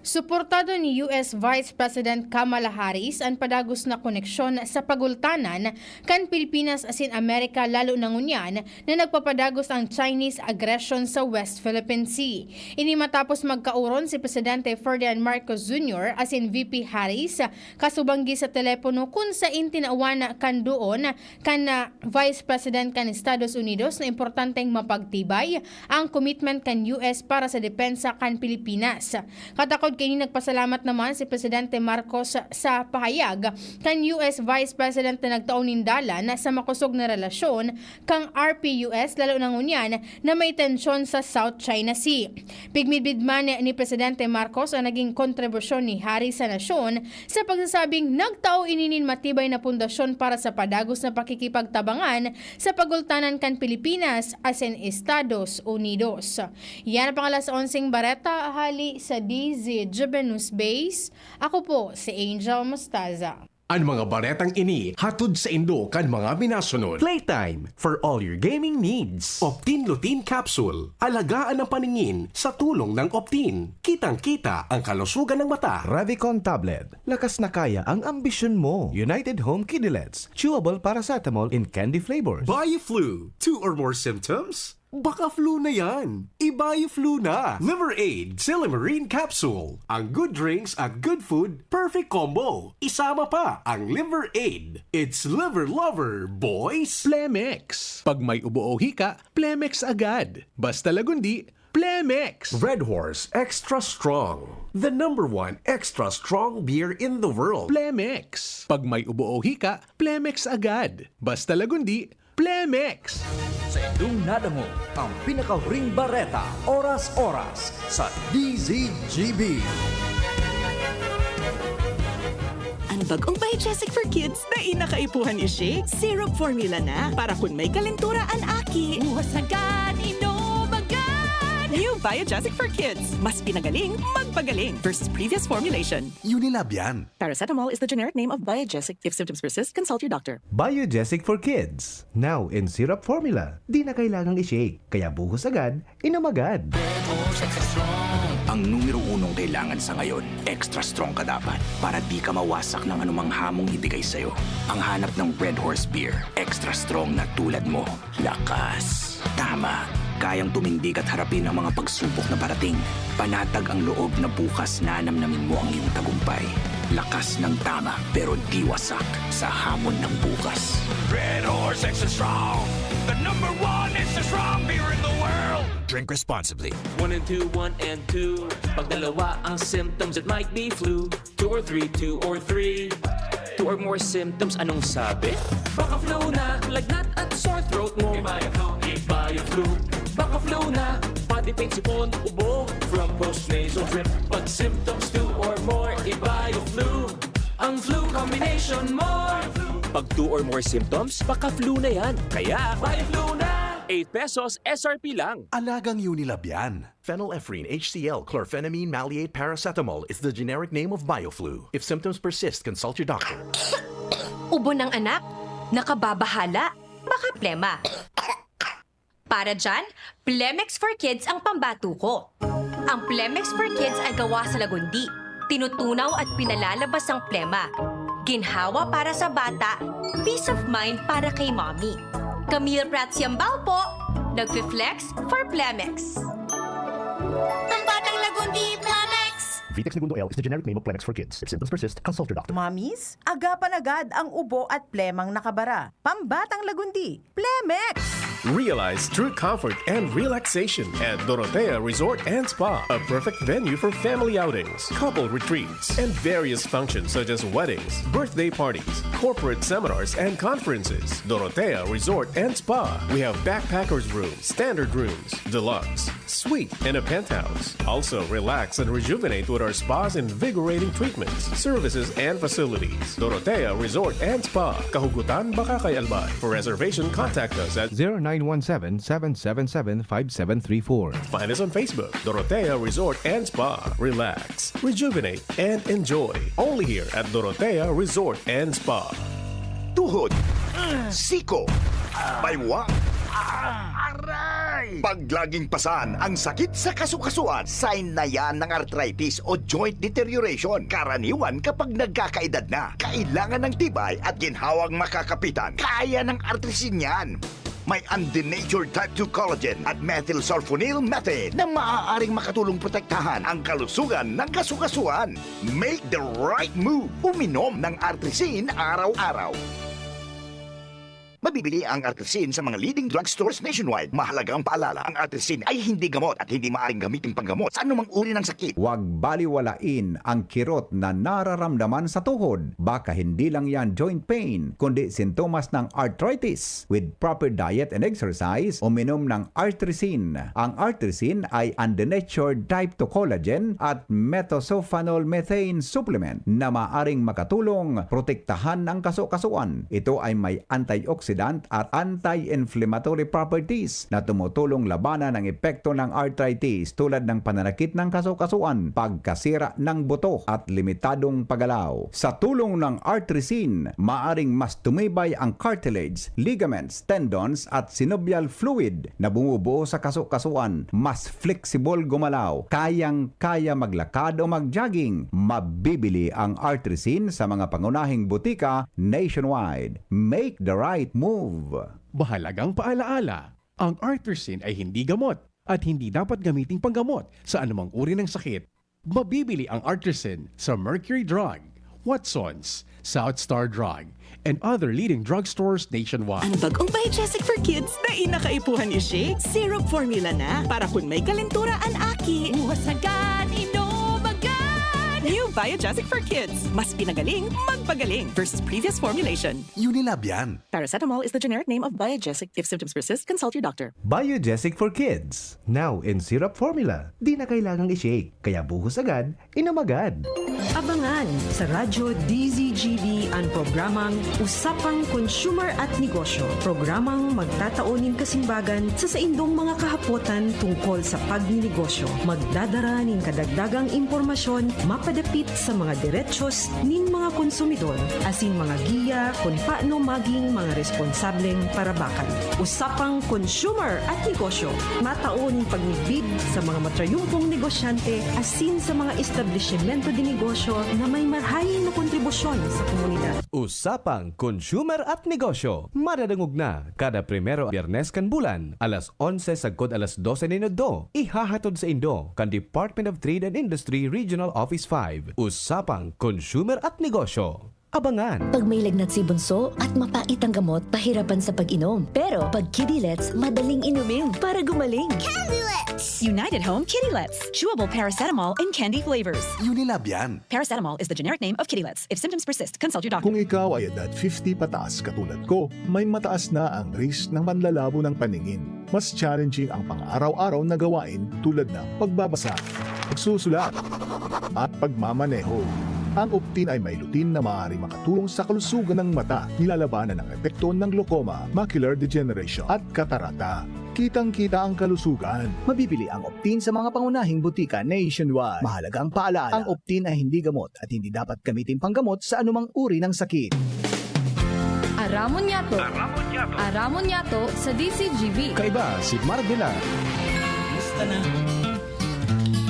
Suportado ni U S Vice President Kamala Harris an padagos na koneksyon sa pagultanan kan Pilipinas asin Amerika, lalo na ngunyan na nagpapadagos ang Chinese aggression sa West Philippine Sea. Ini matapos magkaoron si Presidente Ferdinand Marcos Junior asin V P Harris kasubanggi sa telepono kun sain tinawan kan duon kan ah, Vice President kan Estados Unidos na importanteng mapagtibay ang commitment kan U S para sa depensa kan Pilipinas. Katakod kaini, nagpasalamat naman si Presidente Marcos sa pahayag kan U S Vice President na nagtao nin dalan sa makosog na relasyon kan R P U S, lalo na ngunyan na may tensyon sa South China Sea. Pigmidbid man ni Presidente Marcos ang naging kontribusyon ni Harry sa nasyon sa pagsasabing nagtao ini nin matibay na pundasyon para sa padagos na pakikipagtabangan sa pagultanan kan Pilipinas asin Estados Unidos. Yan ang pang alas onseng bareta hali sa D Z G B News Base. Ako po si Angel Mostaza. An mga baretang ini hatod saindo kan mga minasunod. Playtime for all your gaming needs. Optin Lutein Capsule. Alagaan ang paningin sa tulong ng Optin. Kitang-kita ang kalusugan ng mata. Revicon Tablet. Lakas na kaya ang ambisyon mo. United Home Kidilets. Chewable paracetamol in candy flavors. Biflu. Two or more symptoms? Baka flu na yan. Ibayo flu na. Liver Aid, Silymarin Capsule. Ang good drinks at good food, perfect combo. Isama pa ang Liver Aid. It's Liver Lover, boys! Plemex. Pag may ubo o hika, Plemex agad. Basta Lagundi, Plemex. Red Horse Extra Strong. The number one extra strong beer in the world. Plemex. Pag may ubo o hika, Plemex agad. Basta Lagundi, Plemex. Sa indong nadangog ang pinakahuring bareta, oras-oras, sa D Z G B. Ang bagong Biogesic for Kids, dai na kaipuhan i-shake. Syrup formula na, para kun may kalentura an aki. Buhos agad, inom agad! New Biogesic for Kids. Mas pinagaling, magpagaling versus previous formulation. Unilab yan. Paracetamol is the generic name of Biogesic. If symptoms persist, consult your doctor. Biogesic for Kids. Now in syrup formula. Di na kailangang i-shake. Kaya buhos agad, inom agad. Ang numero unong kailangan sa ngayon, extra strong ka dapat para di ka mawasak ng anumang hamong ibigay sa'yo. Ang hanap ng Red Horse Beer, extra strong na tulad mo. Lakas. Tama. Kayang tumindig at harapin ang mga pagsubok na parating. Panatag ang loob na bukas nanamnamin mo ang iyong tagumpay. Lakas ng tama, pero di wasak sa hamon ng bukas. Red Horse Extra Strong, the number one extra strong beer in the world. Drink responsibly. One and two, one and two. Pag dalawa ang symptoms, it might be flu. Two or three, two or three. Two or more symptoms, anong sabi? Baka flu na, lagnat at sore throat mo. Ibayo flu, ibayo flu. Baka flu na, body pain, sipon, ubo. From post nasal drip, pag symptoms two or more, ibayo flu. Ang flu combination mo. Pag two or more symptoms, baka flu na yan. Kaya, ibayo flu na. Eight pesos S R P lang. Alagang Unilab yan. Phenylephrine H C L, chlorphenamine maleate paracetamol is the generic name of Bioflu. If symptoms persist, consult your doctor. Ubo ng anak, nakababahala, baka plema. Para dyan, Plemex for Kids ang pambato ko. Ang Plemex for Kids ay gawa sa Lagundi. Tinutunaw at pinalalabas ang plema. Ginhawa para sa bata, peace of mind para kay mommy. Camille Prats Yambao po, nagfi-flex for Plemex. Ang batang Lagundi, Plemex! Vitex Negundo L is the generic name of Plemex for Kids. If symptoms persist, consult your doctor. Mommies, agapan agad ang ubo at plemang nakabara. Pambatang Lagundi, Plemex! Realize true comfort and relaxation at Dorotea Resort and Spa, a perfect venue for family outings, couple retreats, and various functions such as weddings, birthday parties, corporate seminars, and conferences. Dorotea Resort and Spa. We have backpackers room, standard rooms, deluxe, suite, and a penthouse. Also, relax and rejuvenate with our spa's invigorating treatments, services, and facilities. Dorotea Resort and Spa, Kahugutan, Bacacay, Albay. For reservation, contact us at zero nine one seven, seven seven seven, five seven three four. Find us on Facebook, Dorotea Resort and Spa. Relax, rejuvenate, and enjoy. Only here at Dorotea Resort and Spa. Tuhod, siko, baywa, aray! Pag laging pasan ang sakit sa kasukasuan, sign na yan ng arthritis o joint deterioration. Karaniwan kapag nagkakaedad na, kailangan ng tibay at ginhawang makakapitan. Kaya ng artrisin yan. May undenatured type two collagen at methylsulfonyl methane na maaaring makatulong protektahan ang kalusugan ng kasukasuan. Make the right move. Uminom ng Artrisin araw-araw. Mabibili ang Artrisin sa mga leading drugstores nationwide. Mahalagang paalala, ang Artrisin ay hindi gamot at hindi maaaring gamitin panggamot sa anumang uri ng sakit. Huwag baliwalain ang kirot na nararamdaman sa tuhod. Baka hindi lang yan joint pain, kundi sintomas ng arthritis. With proper diet and exercise, uminom ng Artrisin. Ang Artrisin ay undenatured type two collagen at methylsulfonyl methane supplement na maaring makatulong protektahan ang kasukasuan. Ito ay may antioxidant at anti-inflammatory properties na tumutulong labanan ang epekto ng arthritis, tulad ng pananakit ng kasukasuan, pagkasira ng buto, at limitadong paggalaw. Sa tulong ng Artrisin, maaring mas tumibay ang cartilage, ligaments, tendons, at synovial fluid na bumubuo sa kasukasuan. Mas flexible gumalaw, kayang-kaya maglakad o mag-jogging. Mabibili ang Artrisin sa mga pangunahing butika nationwide. Make the right move! Mahalagang paalaala, Ang Artercin ay hindi gamot at hindi dapat gamiting panggamot sa anumang uri ng sakit. Mabibili ang Artercin sa Mercury Drug, Watson's, South Star Drug, and other leading drugstores nationwide. Ang bagong Biogesic for Kids na inakaipuhan ni Shake, syrup formula na para kun may kalentura an aki. Buhos agad, inom agad! New Biogesic for Kids. Mas pinagaling, magpagaling versus previous formulation. Unilab yan. Paracetamol is the generic name of Biogesic. If symptoms persist, consult your doctor. Biogesic for Kids. Now in syrup formula. Di na kailangang i-shake. Kaya buhos agad, inom agad. Abangan sa Radyo D Z G B an programang Usapang Consumer at Negosyo. Programang magtatao nin kasimbagan sa saindong mga kahapotan tungkol sa pagninegosyo. Magdadara nin kadagdagang impormasyon mapadapit sa mga derechos nin mga konsumidor asin mga giya kun paano maging mga responsableng parabakan. Usapang Consumer at Negosyo. Matao nin pagmidbid sa mga matrayumpong negosyante asin sa mga establisimento de negosyo na may marhaing na kontribusyon sa komunidad. Usapang Consumer at Negosyo. Madadangog na kada primero Biyernes kan bulan, alas onse sagkod alas dose nin udto. Ihahatod saindo kan Department of Trade and Industry Regional Office five. Usapang Consumer at Negosyo. Abangan! Pag may lagnat si bunso at mapait ang gamot, pahirapan sa pag-inom. Pero pag Kidilets, madaling inumin para gumaling. Candylets! United Home Kidilets. Chewable paracetamol in candy flavors. Unilab yan. Paracetamol is the generic name of Kidilets. If symptoms persist, consult your doctor. Kung ikaw ay edad fifty pataas katulad ko, may mataas na ang risk ng panlalabo ng paningin. Mas challenging ang pang-araw-araw na gawain tulad ng pagbabasa, pagsusulat, at pagmamaneho. Ang Optin ay may lutein na maaaring makatulong sa kalusugan ng mata, nilalabanan ang epekto ng glaucoma, macular degeneration, at katarata. Kitang-kita ang kalusugan. Mabibili ang Optin sa mga pangunahing butika nationwide. Mahalagang paalaala, ang Optin ay hindi gamot at hindi dapat gamitin panggamot sa anumang uri ng sakit. Aramon Yato. Aramon Yato sa D Z G B. Kaiba si Marvela. Kumusta na?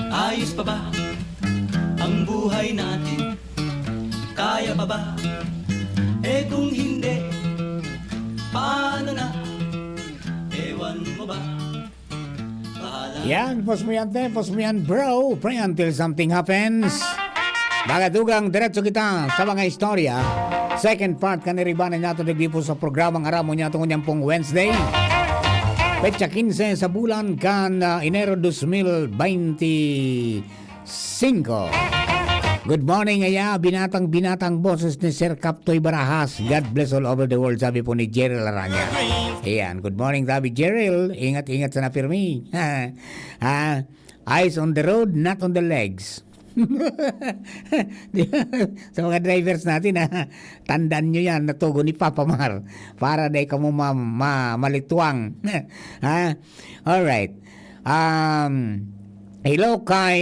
Ayos pa ba ang buhay natin? Kaya pa ba? Eh kung hindi, paano na? Ewan mo ba? Bahala. Yan, pause mo yan, te. Pause mo yan, bro. Pray until something happens. Mga tugang, diretso kita sa mga istorya. Second part kan iribanan niya ito digdi po sa programang Aramon Yato ngunyan pong Wednesday. Petsa quince sa bulan kan ah, Enero dos mil veinticinco. Good morning, aya, binatang-binatang boses ni Sir Kaptoy Barajas. God bless all over the world, sabi po ni Jerry Laranya. Ayan, good morning, sabi Jerry. Ingat-ingat sana pirmi. Ha? Eyes on the road, not on the legs. Di ba? Sa mga drivers natin, ha? Tandaan nyo yan, natugon ni Papa Mar. Para di kamo ma- ma- malitwang. Ha? Alright. Um, hello kay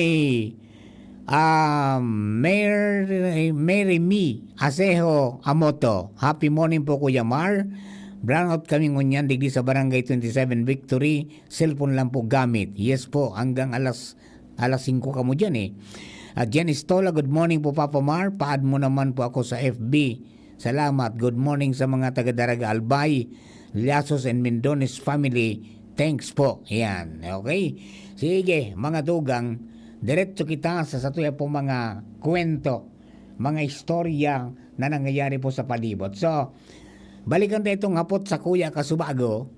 um, Mary, Mary Me Asejo Amoto. Happy morning po, Kuya Mar. Brownout kami ngunyan digdi sa Barangay twenty-seven Victory. Cellphone lang po gamit. Yes po, hanggang alas alas singko kamo dyan eh. At Jen Estola, good morning po Papa Mar. Pa-add mo naman po ako sa F B. Salamat. Good morning sa mga taga Daraga Albay, Llasos and Mendones family. Thanks po. Yan. Okay. Sige, mga tugang, diretso kita sa satuya po mga kwento, mga istorya na nangyayari po sa palibot. So, balikan tayo itong hapot sa Kuya Kasubago.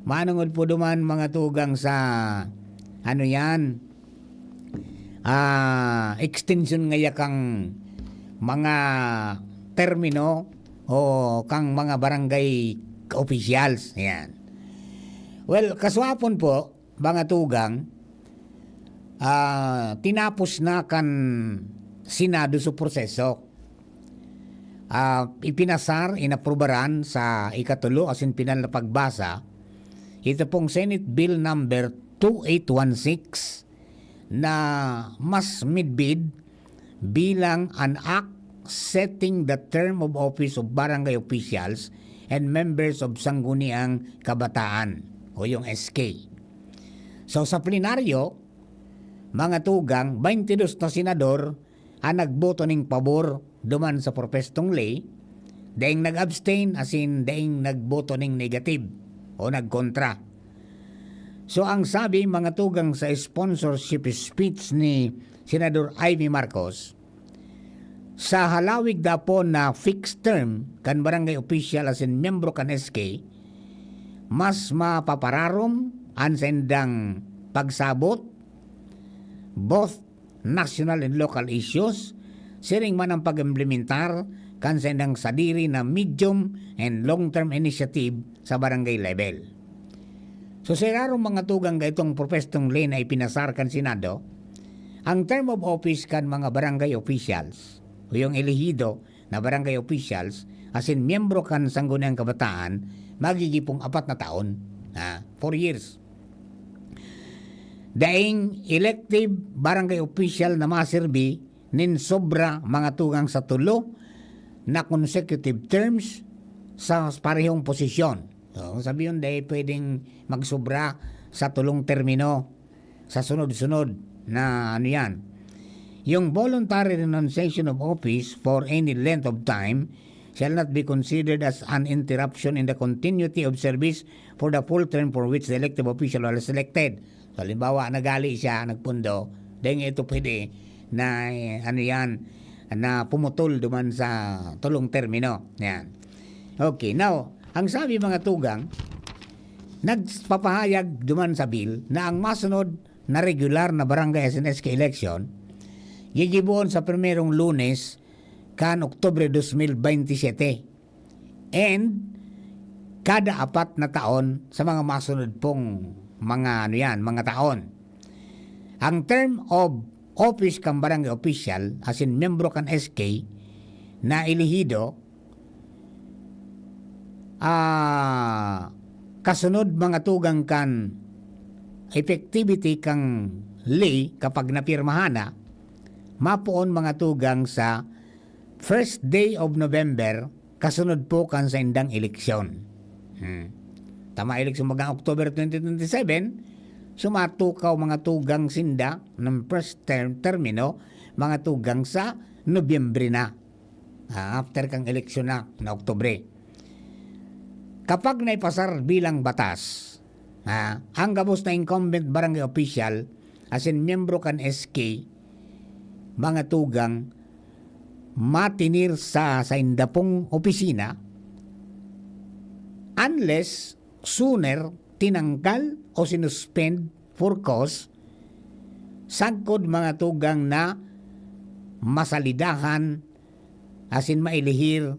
Manungod po duman mga tugang sa ano yan, ah, extension ngaya kang mga termino o kang mga barangay officials. Yan. Well, kaswapon po, mga tugang, ah, tinapos na kan Senado su proseso. Ah, ipinasar, inaprubaran sa ikatulo asin pinal na pagbasa, ito pong Senate Bill number two eight one six na mas midbid bilang an act setting the term of office of barangay officials and members of Sangguniang Kabataan o yung S K. So, sa plenaryo, mga tugang, baintidos na senador ang nagboto ning pabor duman sa propestong ley, daing nag-abstain asin daing nagboto ning negative. o nagkontra. So, ang sabi, mga tugang, sa sponsorship speech ni Senador Imee Marcos, sa halawig dapon na fixed term kan barangay official asin miyembro kan S K, mas mapapararom an saindang pagsabot, both national and local issues, siring man ang pag-implementar kan saindang sadiri na medium and long-term initiative sa barangay level. So, sa irarong mga tugang kaitong propestong ley na ipinasar kan Senado, ang term of office kan mga barangay officials o yung elehido na barangay officials asin miyembro kan Sangguniang Kabataan magigipong apat na taon, ha, four years. Daing elective barangay official na maserbi nin sobra mga tugang sa tulo na consecutive terms sa parehong posisyon. So, kung sabi yun, dahil pwedeng magsobra sa tulong termino sa sunod-sunod na ano yan. Yung voluntary renunciation of office for any length of time shall not be considered as an interruption in the continuity of service for the full term for which the elective official was selected. So, halimbawa, nagali siya, nagpundo, dahil ito pwede na, eh, ano yan, na pumutol duman sa tulong termino. Yan. Okay, now, ang sabi mga tugang, nagpapahayag duman sa bill na ang masunod na regular na barangay S N S K election gigiboon sa primerong Lunes kan Oktubre dos mil bentisiete. And kada apat na taon sa mga masunod pong mga, ano yan, mga taon. Ang term of office kan barangay official, asin miyembro kan S K na elehido, ah, kasunod mga tugang kan effectivity kan ley kapag napirmahan na, mapoon mga tugang sa first day of November, kasunod po kan saindang eleksyon. Hmm. Tama, eleksyon mga October twenty twenty-seven, so matukaw mga tugang sinda ng first term, termino, mga tugang sa Nobyembre na. Ah, after kang eleksyon na, na Oktubre. Kapag naipasar bilang batas, ah, ang gabos na incumbent barangay official, asin miyembro kan S K, mga tugang, matinir sa sainda pong opisina, unless sooner tinanggal o sinuspend for cause, sagkod mga tugang na masalidahan asin mailihir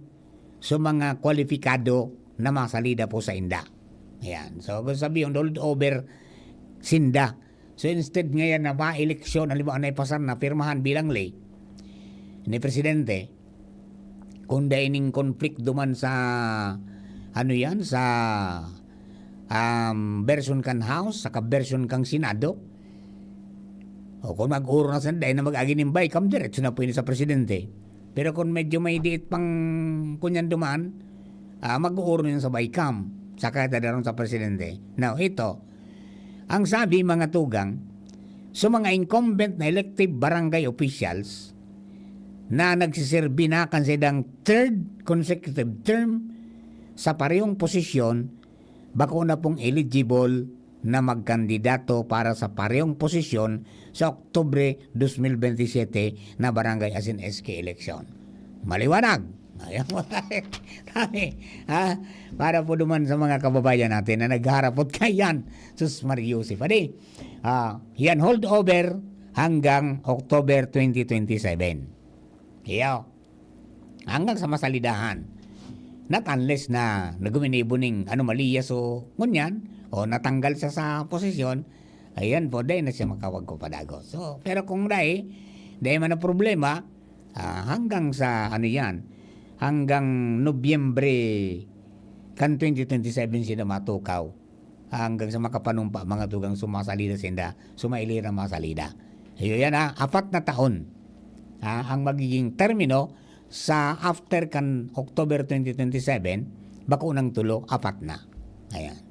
sa mga kwalipikado na masalida po sainda. Ayan. So, kung sabi yung holdover sinda. So, instead ngayon na maeleksyon, halimbawa, na ipasar na, pirmahan bilang ley ni Presidente, kung dai ning conflict duman sa, ano yan, sa, um, version kan House, saka version kan Senado, o kung mag-oro na sila, dai na mag-agi nin BICAM, diretso na po yun sa Presidente. Pero kung medyo may diit pang kunyan duman, ah, mag-uurong yun sa BICAM, saka dadaron sa presidente. Now, ito, ang sabi, mga tugang, sa mga incumbent na elective barangay officials na nagsiserbi na kan saindang third consecutive term sa parehong posisyon, bako na pong eligible na magkandidato para sa parehong posisyon sa Oktubre dos mil bentisiete na barangay asin S K election. Maliwanag. Ayan po tayo. Kami, ha? Para po duman sa mga kababayan natin na nagharapot kayan. Sus Maria Joseph. Adi, ah, yan holdover hanggang October twenty twenty-seven. Iyo. Hanggang sa masalidahan. Not unless na naguminibo ning anomalya, so, ngunyan, o natanggal siya sa posisyon, ayan po, dai na siya makawag ko padagot. So, pero kung dai, dai man na problema, ah, hanggang sa, ano yan, hanggang Nobyembre kan twenty twenty-seven sila matukaw. Hanggang sa makapanumpa, mga tugang sumasalida sinda, sumailira masalida. Iyo yan, ha, apat na taon, ha, ang magiging termino sa after kan October twenty twenty-seven, bako nang tulo, apat na. Ayan.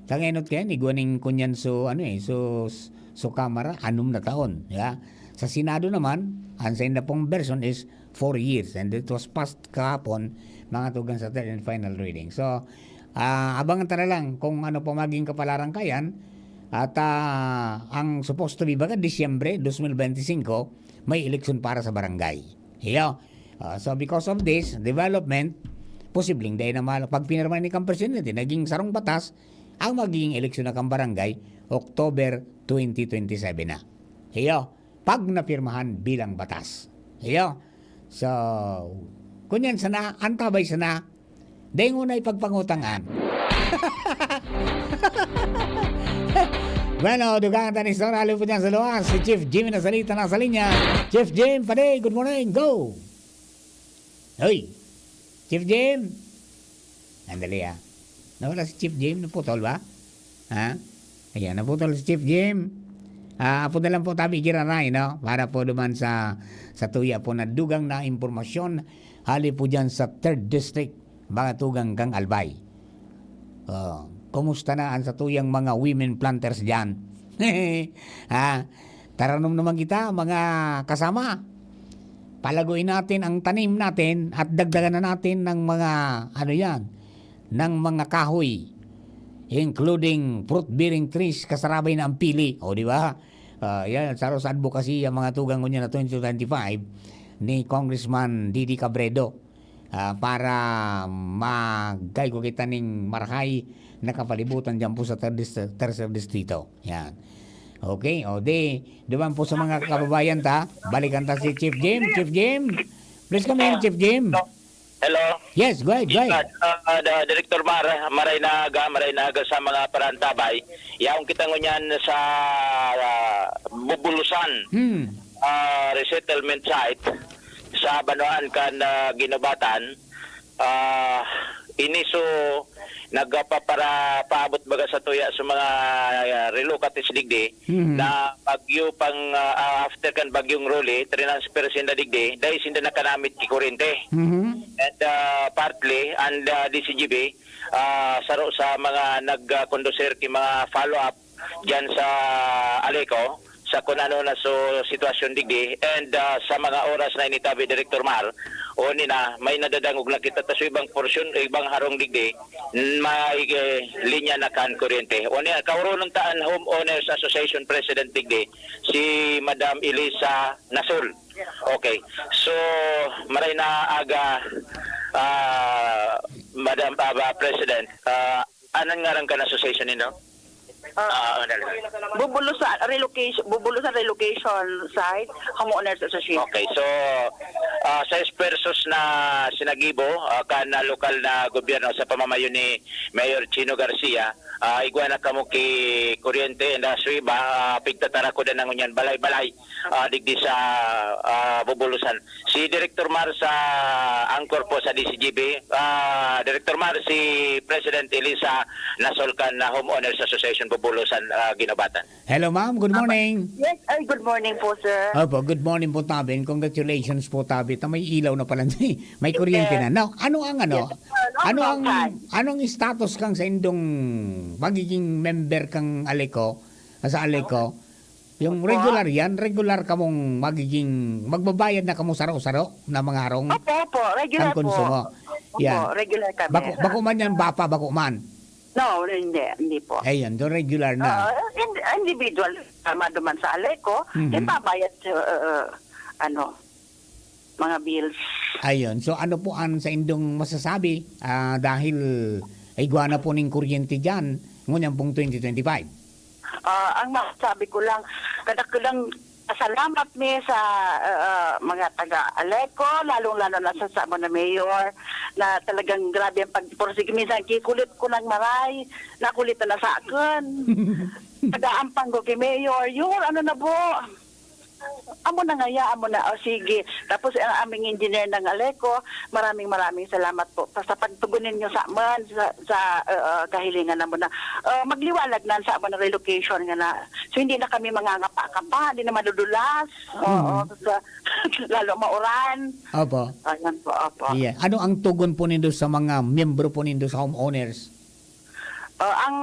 Sa ngayon, kaya ni Guaning Kunyan, so, ano eh, so, so Kamara, anum na taon, ya. Sa Senado naman, ang sa inda pong version is four years, and it was passed kahapon, mga tugang, sa third and final reading. So, Ah, abangan ta na lang kung ano pa maging kapalaran kayan. At, ah, ang supposed to be baga Disyembre dos mil benti singko, may eleksyon para sa barangay. Iyo. Ah, so because of this development, posibleng dai na mal-, pag pinirma ni kan presidente, naging sarong batas, ang magiging eleksyon na kan barangay, October twenty twenty-seven na. Iyo. Pag napirmahan bilang batas. Iyo. So, kunyan sana, antabay sana, dai nguna ipagpangutangan. Bueno, dugang ta ni istorya, hali po dyan sa luwas. Si Chief Jim na salita na sa linya. Chief Jim, padi, good morning. Go! Hoy! Chief Jim! Andali, ah. Nawala si Chief Jim? Naputol ba? Ha? Ayan, naputol si Chief Jim. Ah, apo na lang po tabi giraray, no? Para po duman sa, sa tuya po na dugang na impormasyon. Hali po dyan sa third District, mga tugang kang Albay. Oh, kumusta na ang satuyang mga women planters dyan? Ha? Taranom naman kita, mga kasama. Palaguin natin ang tanim natin at dagdagan na natin ng mga, ano yan, ng mga kahoy, including fruit-bearing trees, kasarabay na ang pili. O, di ba? Ah, yan, saro sa advocacy ang mga tugang ngunyan na twenty twenty-five ni Congressman Didi Cabredo, ah, para magkaigo kita ning marahay na kapalibutan dyan po sa ter-, dis-, tercer distrito. Yan. Okay, o di, duman po sa mga kababayan ta, balikan ta si Chief Jim. Chief Jim, please come in, Chief Jim. Hello. Yes, go ahead, go ahead. Ah, ah, da-, Director Mar, maray na aga, maray na aga sa mga parantabay. Yaon kita ngunyan sa, ah, Bubulusan, Hmm. ah, resettlement site sa banwaan kan, ah, Guinobatan. Ah, ini so nagpapara-, paabot baga sa tuya sa mga, ah, relocates digdi Mhm. na bagyo pang, ah, ah, after kan bagyong Rolly, transfer sinda digdi, dahil sinda nakanamit ki kurente. Mhm. And, ah, partly, and, ah, D C G B, ah, saro sa mga nag, ah, conducer ki mga follow-up diyan sa Aleco, sa kun ano na so sitwasyon digdi, and, ah, sa mga oras na ini tabi, Director Mar, o nina, may nadadangog lang kita ta sa ibang porsyon, ibang harong digdi, may, eh, linya na kan kuryente. O niya, kauronon ta an Homeowners Association President digdi, si Madam Elisa Nasol. Okay. So, maray na aga, ah, Madam, ah, President, ah, anong ngaran kan association nindo? Ah, Ah, ano? Bubulusan, relocation, Bubulusan Relocation Site, Homeowners Association. Okay, so, ah, sa esfuerzos na sinagibo, ah, kan, ah, lokal na gobyerno sa pamamayo ni Mayor Chino Garcia, ah, igwa na kamo ki kuryente, and, ah, sa iba, ah, pigtatarakodan na ngunyan balay-balay, ah, digdi sa, ah, Bubulusan. Si Director Mar sa Angkor po sa D C G B. Ah, Director Mar, si President Elisa Nasol kan, ah, Homeowners Association Bubulusan, ah, Guinobatan. Hello, ma'am. Good Apa- morning. Yes, ay, good morning po, sir. Opo, good morning po, tabi. And congratulations po, tabi. Ta may ilaw na pala. May kuryente Yes. na. Now, ano ang ano? Yes, sir. Long, Ano long ang, time. anong status kang sa indong magiging member kang Aleco? Sa Aleco? Yung Opo. regular yan? Regular kamong magiging, magbabayad na kamo saro-saro na mga harong Opo, opo. Regular ang konsumo? po. Opo, Yan. regular kami, Bako, sir. bako man yan, bapa, bako man? No, hindi, hindi po. Ayun, do regular na. Oo, in-, individual, tama duman sa Aleco, Mhm. ibabayad sa, uh, uh, ano, mga bills. Ayun. So, ano po ang sa indong masasabi? Ah, dahil igwa na po ning kuryente diyan, ngunyan pong twenty twenty-five. Ah, ang masasabi ko lang, kadakdang salamat mi sa, ah, ah, mga taga Aleco, lalong-lalo na sa, sa mga mayor, na talagang grabe ang pagpursige. Minsan, kikulit ko ng maray, nakulit na sa akin. Nag-aampang ko kay mayor, "Yor, ano na po?" "Amo na ngaya, amo na." "O, sige." Tapos, ang aming engineer ng Aleco, maraming, maraming salamat po pa sa pagtugon ninyo sa amin, sa, sa, ah, ah, kahilingan namin na, ah, magliwanag na sa amin ang relocation nga na. So, hindi na kami mangangapa-kapa, hindi na madudulas. Oo, Mm. sa, lalo mauran. Opo. Ayan po, opo. Yeah. Ano ang tugon po nindo sa mga miyembro po nindo sa homeowners? Ah, ang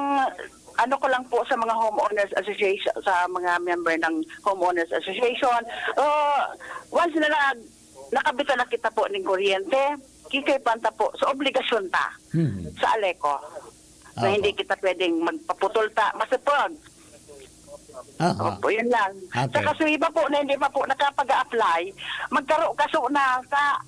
ano ko lang po sa mga homeowners association, sa mga member ng homeowners association, ah, once na nag-, nakabitan na kita po ng kuryente, Kikay panta po sa obligasyon ta Mhm. sa Aleco na Opo. hindi kita pwedeng magpaputol ta masipag. Aha. Opo, yun lang. Okay. Saka sa iba po na hindi pa po nakapag-a-apply, magkaro-, kaso na sa,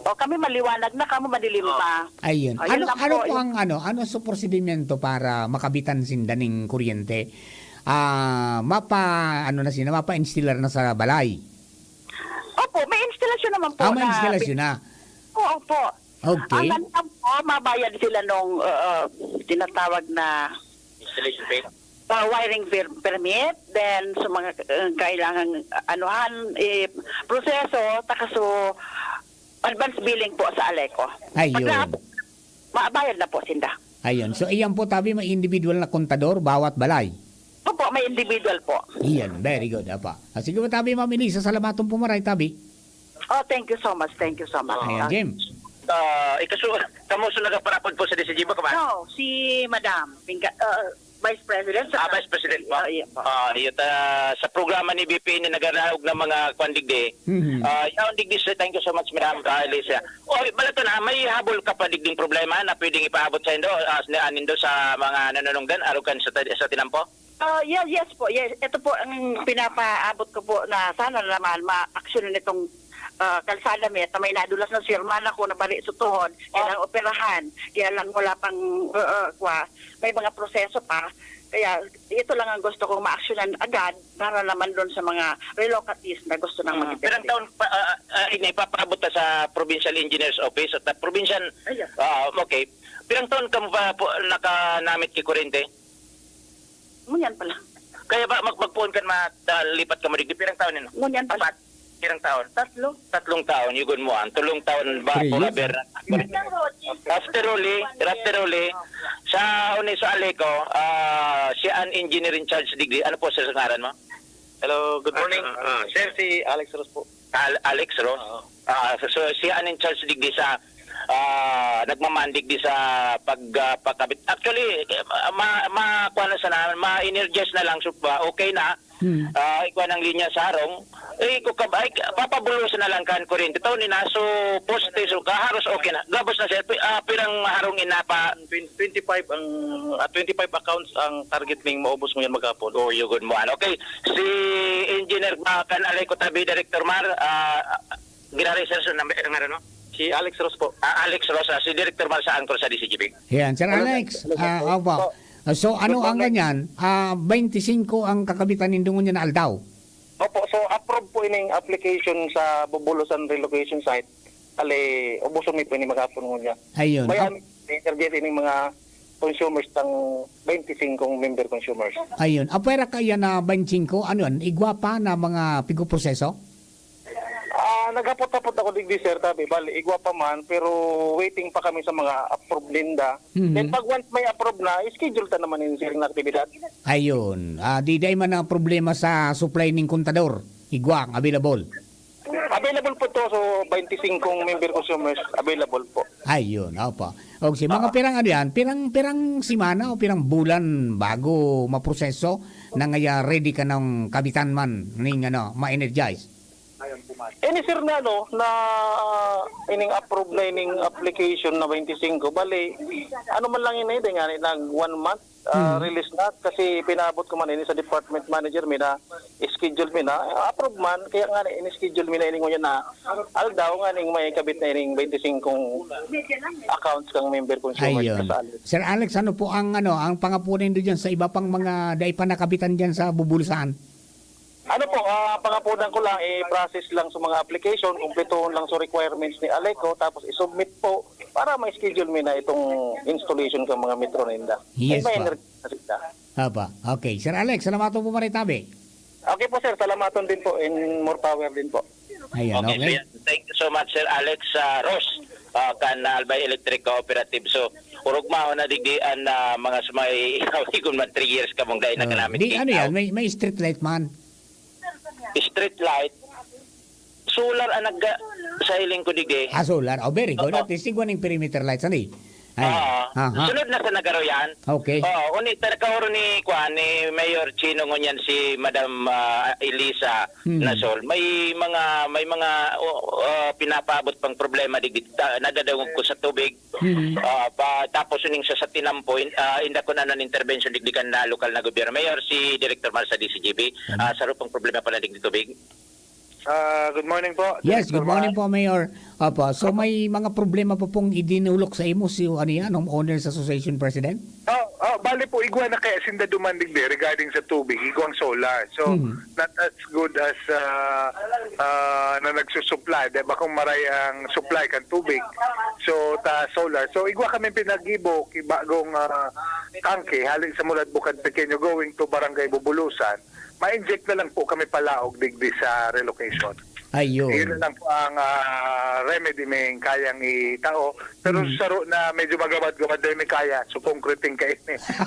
o kami maliwanag na, kamo madilim pa. Ayun. O, yun Ano lang ano po po. ang ano, ano sa prosedimento para makabitan sinda ning kuryente? Ah, mapa ano na sila, mapa-installer na sa balay? Opo, may instalasyon naman po Ah, may na instalasyon na. Oo po. Okay. Ang ano lang po, mabayad sila nung, uh, tinatawag na Installation fee? uh, wiring per-, permit, then sa mga uh, kailangang uh, anuhan, eh, proseso, takaso advance billing po sa Aleco. Ayun. Pagka, mabayad na po sinda. Ayun. So, iyan po, tabi, may individual na kontador, bawat balay. Opo, may individual po. Iyan, very good. Apa. Ah, sige po, tabi, Ma'am Elisa, salamatong pumaray, tabi. Oh, thank you so much. Thank you so much. Ayan, Ah, Jim. Ah, ikaso, kamo sa nagaparapod po sa D C G ba, kaman? No, si Madam, Pinga, uh, Vice President sa Ah, Vice President po. Ah, iya po. Ah, iyo ta, sa programa ni B P N na nagaraog ng mga kwan digdi. Mhm. Ah, yaon digdi, sir. Thank you so much, Madam, ah, Alicia. Oh, balato na, may habol ka pa digding problema na pwedeng ipaabot sa indo, ah, sa, anindo sa mga nanunungdan, arukan sa, sa tinampo? Ah, yes, yes po, yes. Ito po ang pinapaabot ko po na sana naman ma-action nitong, ah, kalsada met na may nadulas na si hermana ko na bari sa tuhod, kailangan operahan. Kaya lang wala pang, ah, ah, kwa, may mga proseso pa. Kaya ito lang ang gusto kong ma-actionan agad para naman doon sa mga relocatees na gusto nang Mm. maging Pirang taon pa, ah, ah, ini ipapaabot ta sa Provincial Engineer's Office at the provincial, Ayun. ah, okay. Pirang taon ka mo pa po nakanamit ki kurente? Ngunyan pa lang. Kaya ba mag-, magpoon kan ma-, ah, lipat ka mo digdi? Pirang taon yun? Ngunyan pa lang. Apat. Pirang taon? Tatlo. Tatlong taon, yugon mo, ang tulong taon ba Three years. forever? After Roli, after Roli, sa Uniso Aleco, ah, siya ang engineer in charge digdi. Ano po, sir, sa ngaran mo? Hello, good morning. Ah, ah, sir, si Alex Ros po. Al-, Alex Ros? Oo. Ah, so, so, siya ang in charge digdi sa, ah, nagmamandig di sa pag, ah, pagkabit. Actually, eh, ma-, ma-, kuwan na sana, ma-energize na lang, so, ah, okay na. Hmm. Ah, ikuha ng linya sa harong. Eh, kung kab-, ay, papabulosan na lang kan kuryente. Taon ni na, so, poste, so, kaharos okay na. Gabos na siya. Pi-, ah, pirang harong inapa? Twen-, twenty-five ang, ah, twenty-five accounts ang target ning maubos mo yan maghapon. Oh, yugon mo, ano. Okay, si Engineer ba, kan Alay Kutabi, Director Mar, ah, Giraray, sir, so, number, ang ngaran mo? Si Alex Ros po. Ah, Alex Ros, ah, si Director Mar sa Angkor sa D C G P. Yan, Sir Hello, sir. Alex, Hello, sir. ah, opo. Po. Ah, so, ano Good ang morning. ganyan? Ah, twenty-five ang kakabitan nindo ngunyan na aldaw? Opo, so approve po ining application sa Bubulusan relocation site. Ali, ubuson mi po ini maghapon ngunyan. Ayun. May Ap- am-, i-interview ining mga consumers tang twenty-five member consumers. Ayun. Apwera kaya na twenty-five, ano yan? Igwa pa na mga pigoproseso? Ah, naghapot-hapot ako digdi, sir, tabi. Bali, igwa pa man, pero waiting pa kami sa mga approve ninda. Mhm. Then pag once may approve na, schedule ta naman yung siring na aktibidad. Ayun. Ah, di dai man ang problema sa supply ning kontador. Igwa, available. Available po to, so twenty-five member consumers available po. Ayun, opo. Og si mga Ah. pirang ano yan, pirang, pirang semana o pirang bulan bago maproseso na ngaya ready ka ng kabitan man ning ano, ma-energize? Ini, sir, na ano, na, ah, ining approve na ining application na twenty-five. Bali, ano man lang ini, di nga, nag one month, ah, Hmm. release na. Kasi pinaabot ko man ini sa department manager, may na schedule mi na, approve man, kaya nga na, ini-schedule mi na ini ngunyan na aldaw nga ning may kabit na ining twenty-five accounts kang member consumers Ayun. kasali. Sir Alex, ano po ang, ano, ang pangapunan nindo dyan sa iba pang mga dai pa nakabitan dyan sa Bubulusan? Ano po, ah, pangapunan ko lang, i-process lang sa mga application, kumpletoon lang sa requirements ni Aleco, tapos i-submit po para ma-schedule mi na itong installation ng mga metro ninda. Yes, Ay, may pa. energy na sila. Apa. Okay. Sir Alex, salamat po, Maritabi. Okay po, sir. Salamaton din po. In more power din po. Ayan, Okay, okay. so yan. Thank you so much, Sir Alex, ah, Ros, ah, kan, ah, Albay Electric Cooperative. So, urugmahon na digdi an, ah, mga sumay, igon man, three years ka mong dai Oh, nakanamit di, ano yan? May, may street light man? Street light? Solar ang nagga-, sa hiling ko digdi. Ah, solar. Oh, very good. Oo. At least, igwa ning perimeter lights, ano eh? Ay. Ah, aha. Sunod na sa Nagaroyan. Okay. Oo, unit na nakaoro ni, kuan, ni Mayor Chino ngunyan si Madam, ah, Elisa Hmm. Nasol. May mga, may mga, o, ah, pinapaabot pang problema digdi. Ta-, nadadangog ko sa tubig. Hmm. Ah, pa, tapos uning sa, sa Tinampo, in, ah, inda ko na nan intervention digdi kan na lokal na gobyerno. Mayor, si Director Mar sa D C G B, Ano? ah, saro pang problema pala digdi tubig. Ah, good morning po, Yes, Director good morning Mar. po, Mayor. Opo, so Opo. may mga problema pa pong idinulok sa imo si, ano yan, Homeowners Association President? Oh, oh, bali po, igwa na kaya sinda duman digdi regarding sa tubig, igwang solar. So, Mhm. not as good as, ah, ah, na nagsusupply, di ba, kung maray ang supply kan tubig. So, ta solar. So, igwa kami pinag-ibo, ki-, bagong, ah, tangke, hali sa Mulad Bukad Pequeño, going to Barangay Bubulusan. Ma-inject na lang po kami palaog digdi sa relocation. Ayun. Yun na lang po ang, ah, remedy may kayang itao. Pero Hmm. saro na medyo magawad-gawad na may kaya. So, concreting kayo.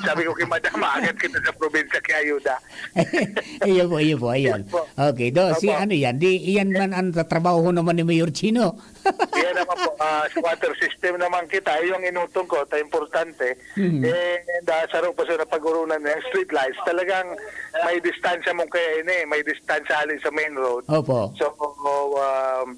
Sabi ko kay Madam, "Maagat kita sa probinsya kay ayuda." Iyo po, iyo po, ayun. Yes po. Okay, do, si Opo. ano yan? Di, iyan man ang tatrabaho naman ni Mayor Chino. Yan naman po, ah, sa water system naman kita, yung inutong ko, ta importante. Mhm. Eh, da, saro pa sa napag-urunan na yung street lights. Talagang may distansya mong kaya ini, may distansya hali sa main road. Opo. So, um,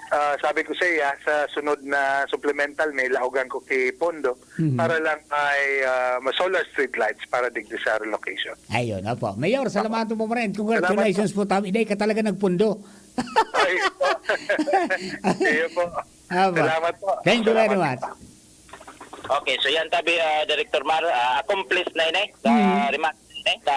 ah, sabi ko sa iya, sa sunod na supplemental, may laogan ko kay Pondo Mhm. para lang may, ah, ma-, solar street lights para digdi sa relocation. Ayun, opo. Mayor, Opo. salamat po, Mayor. Congratulations Salamat po. po, Tom. Iday ka talaga nagpundo. Ay, po. Iyo po. Opo. Salamat po. Thank you very Salamat much. po. Okay, so yan tabi, ah, Director Mar, ah, accomplished na ini. Sa Mhm. remark ini, sa,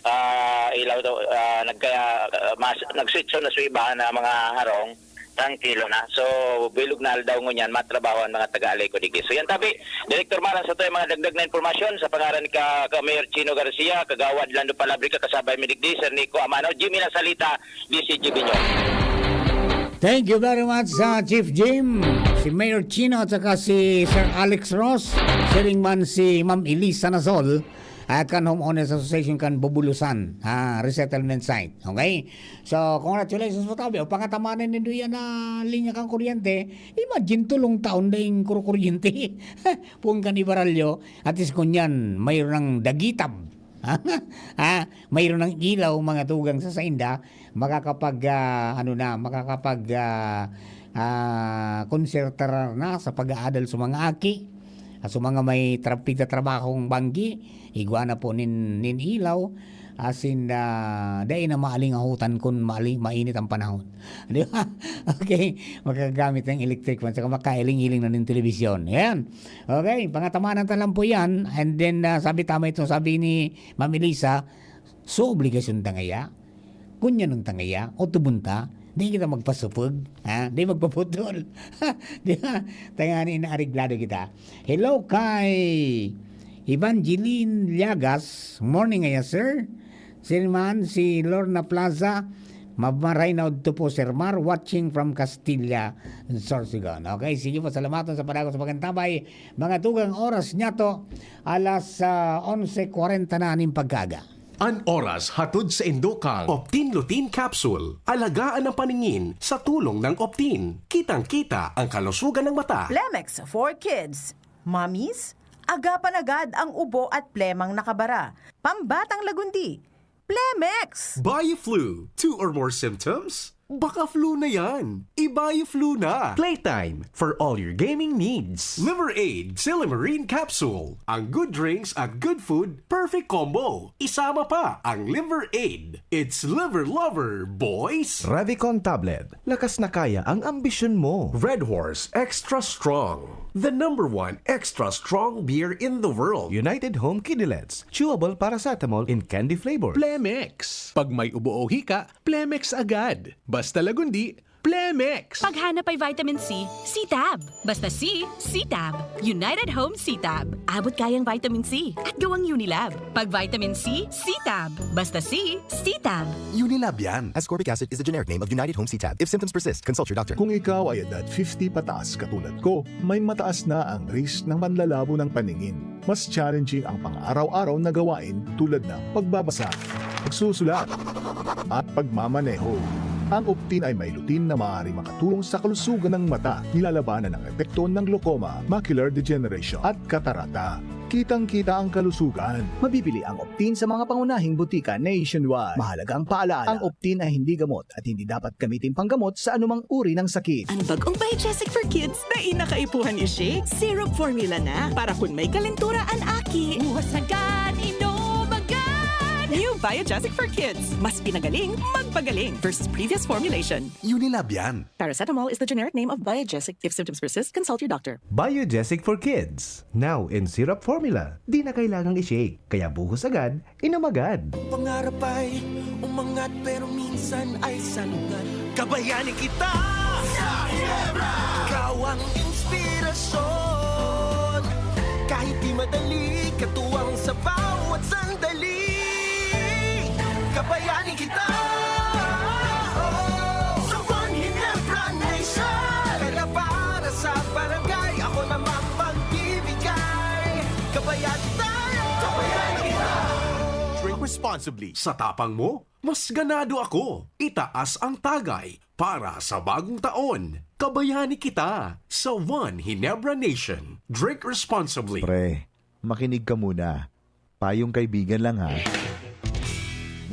ah, ilaw daw, ah, nagka-, ah, mas, nag-switch on na sa iba na mga harong, tranquilo na. So, bilog na aldaw ngunyan, matrabaho ang mga taga-Aleco digdi. So, yan tabi, Director Mar, sa to yung mga dagdag na impormasyon sa pangaran ni ka, ka Mayor Chino Garcia, Kagawad Lando Palabrica, kasabay mi digdi, Sir Nico Amano, Jimmy Nasalita, D C G B News. Thank you very much sa Chief Jim, si Mayor Chino at saka si Sir Alex Ross, siring man si Ma'am Elisa Nasol, ah, kan Homeowners Association kan Bubulusan, ah, resettlement site. Okay? So, congratulations po tabi. O, pangatamanan nindo yan na linya kan kuryente. Imagine, tulong taon na yung kuryente. Pung kan ibaralyo, at is kunyan, mayroon ng dagitab. Ha? Mayroon ng ilaw, mga tugang sa sainda, makakapag, ah, ano na, makakapag, ah, ah, konsentrasyon na sa pag-aadal sa mga aki, ah, sa mga may tra-, pigtatrabahong banggi, igwa na po nin, nin ilaw, asin, ah, dai na maalingahutan kun maali-, mainit ang panahon. Di ba? Okay, makagamit ng electric fan, saka makailing-iling na nin telebisyon. Yan. Okay, pangatamanan ta lang po yan. And then, ah, sabi tama ito, sabi ni Ma'am Elisa, so obligasyon ta ngaya? Kunyan ta ngaya? O tubon ta? Di kita magpasupog? Ha? Di magpaputol? Di ba? Tangani na areglado kita. Hello kay Evangeline Llagas. Morning ngaya, sir. Sir man, si Lorna Plaza. Mamaray na udto po, Sir Mar, watching from Castilla, Sorsogon. Okay, sige po, salamaton sa padagos sa pagkantabay. Mga tugang oras niya to, alas, ah, onse kwarenta na nin pagkaaga. An oras hatod sa indokang Optin Lutein Capsule. Alagaan ang paningin sa tulong ng Optin. Kitang-kita ang kalusugan ng mata. Plemex for Kids. Mommies, agapan agad ang ubo at plemang nakabara. Pambatang lagundi. Plemex! Bioflu. Two or more symptoms? Baka flu na yan. I-Bioflu na. Playtime for all your gaming needs. Liver Aid Silymarin Capsule. Ang good drinks at good food, perfect combo. Isama pa ang Liver Aid. It's Liver Lover, boys! Revicon Tablet. Lakas na kaya ang ambisyon mo. Red Horse Extra Strong. The number one extra strong beer in the world. United Home Kidney Lens. Chewable paracetamol in candy flavor. Plemex. Pag may ubo o hika, Plemex agad. Basta lagundi, Plemex. Paghanap ay vitamin C, C-Tab. Basta C, C-Tab. United Home C-Tab. Abot kayang vitamin C at gawang Unilab. Pag vitamin C, C-Tab. Basta C, C-Tab. Unilab yan. Ascorbic acid is the generic name of United Home C-Tab. If symptoms persist, consult your doctor. Kung ikaw ay edad fifty pataas katulad ko, may mataas na ang risk ng panlalabo ng paningin. Mas challenging ang pang-araw-araw na gawain tulad ng pagbabasa, pagsusulat, at pagmamaneho. Ang Optin ay may lutein na maaaring makatulong sa kalusugan ng mata. Nilalabanan ang epekto ng glaucoma, macular degeneration, at katarata. Kitang-kita ang kalusugan. Mabibili ang Optin sa mga pangunahing butika nationwide. Mahalagang paalala, ang Optin ay hindi gamot at hindi dapat gamitin panggamot sa anumang uri ng sakit. Ang bagong Biogesic for Kids na inakaipuhan ni Shake, syrup formula na. Para kun may kalentura an aki, buhos agad, inom agad! New Biogesic for Kids. Mas pinagaling, magpagaling versus previous formulation. Unilab yan. Paracetamol is the generic name of Biogesic. If symptoms persist, consult your doctor. Biogesic for Kids. Now in syrup formula. Di na kailangang i-shake. Kaya buhos agad, inom agad. Pangarap ay umangat pero minsan ay salungat. Kabayanin kita sa Ginebra! Ikaw ang inspirasyon. Kahit di madali, katuwang sa bawat sandali. Kabayanin kita! Sa One Ginebra Nation! Pera para sa barangay, ako namang magbibigay. Kabayan tayo! Kabayan kita! Drink responsibly. Sa tapang mo, mas ganado ako. Itaas ang tagay para sa bagong taon. Kabayani kita sa One Ginebra Nation. Drink responsibly. Pre, makinig ka muna. Payong kaibigan lang, ha.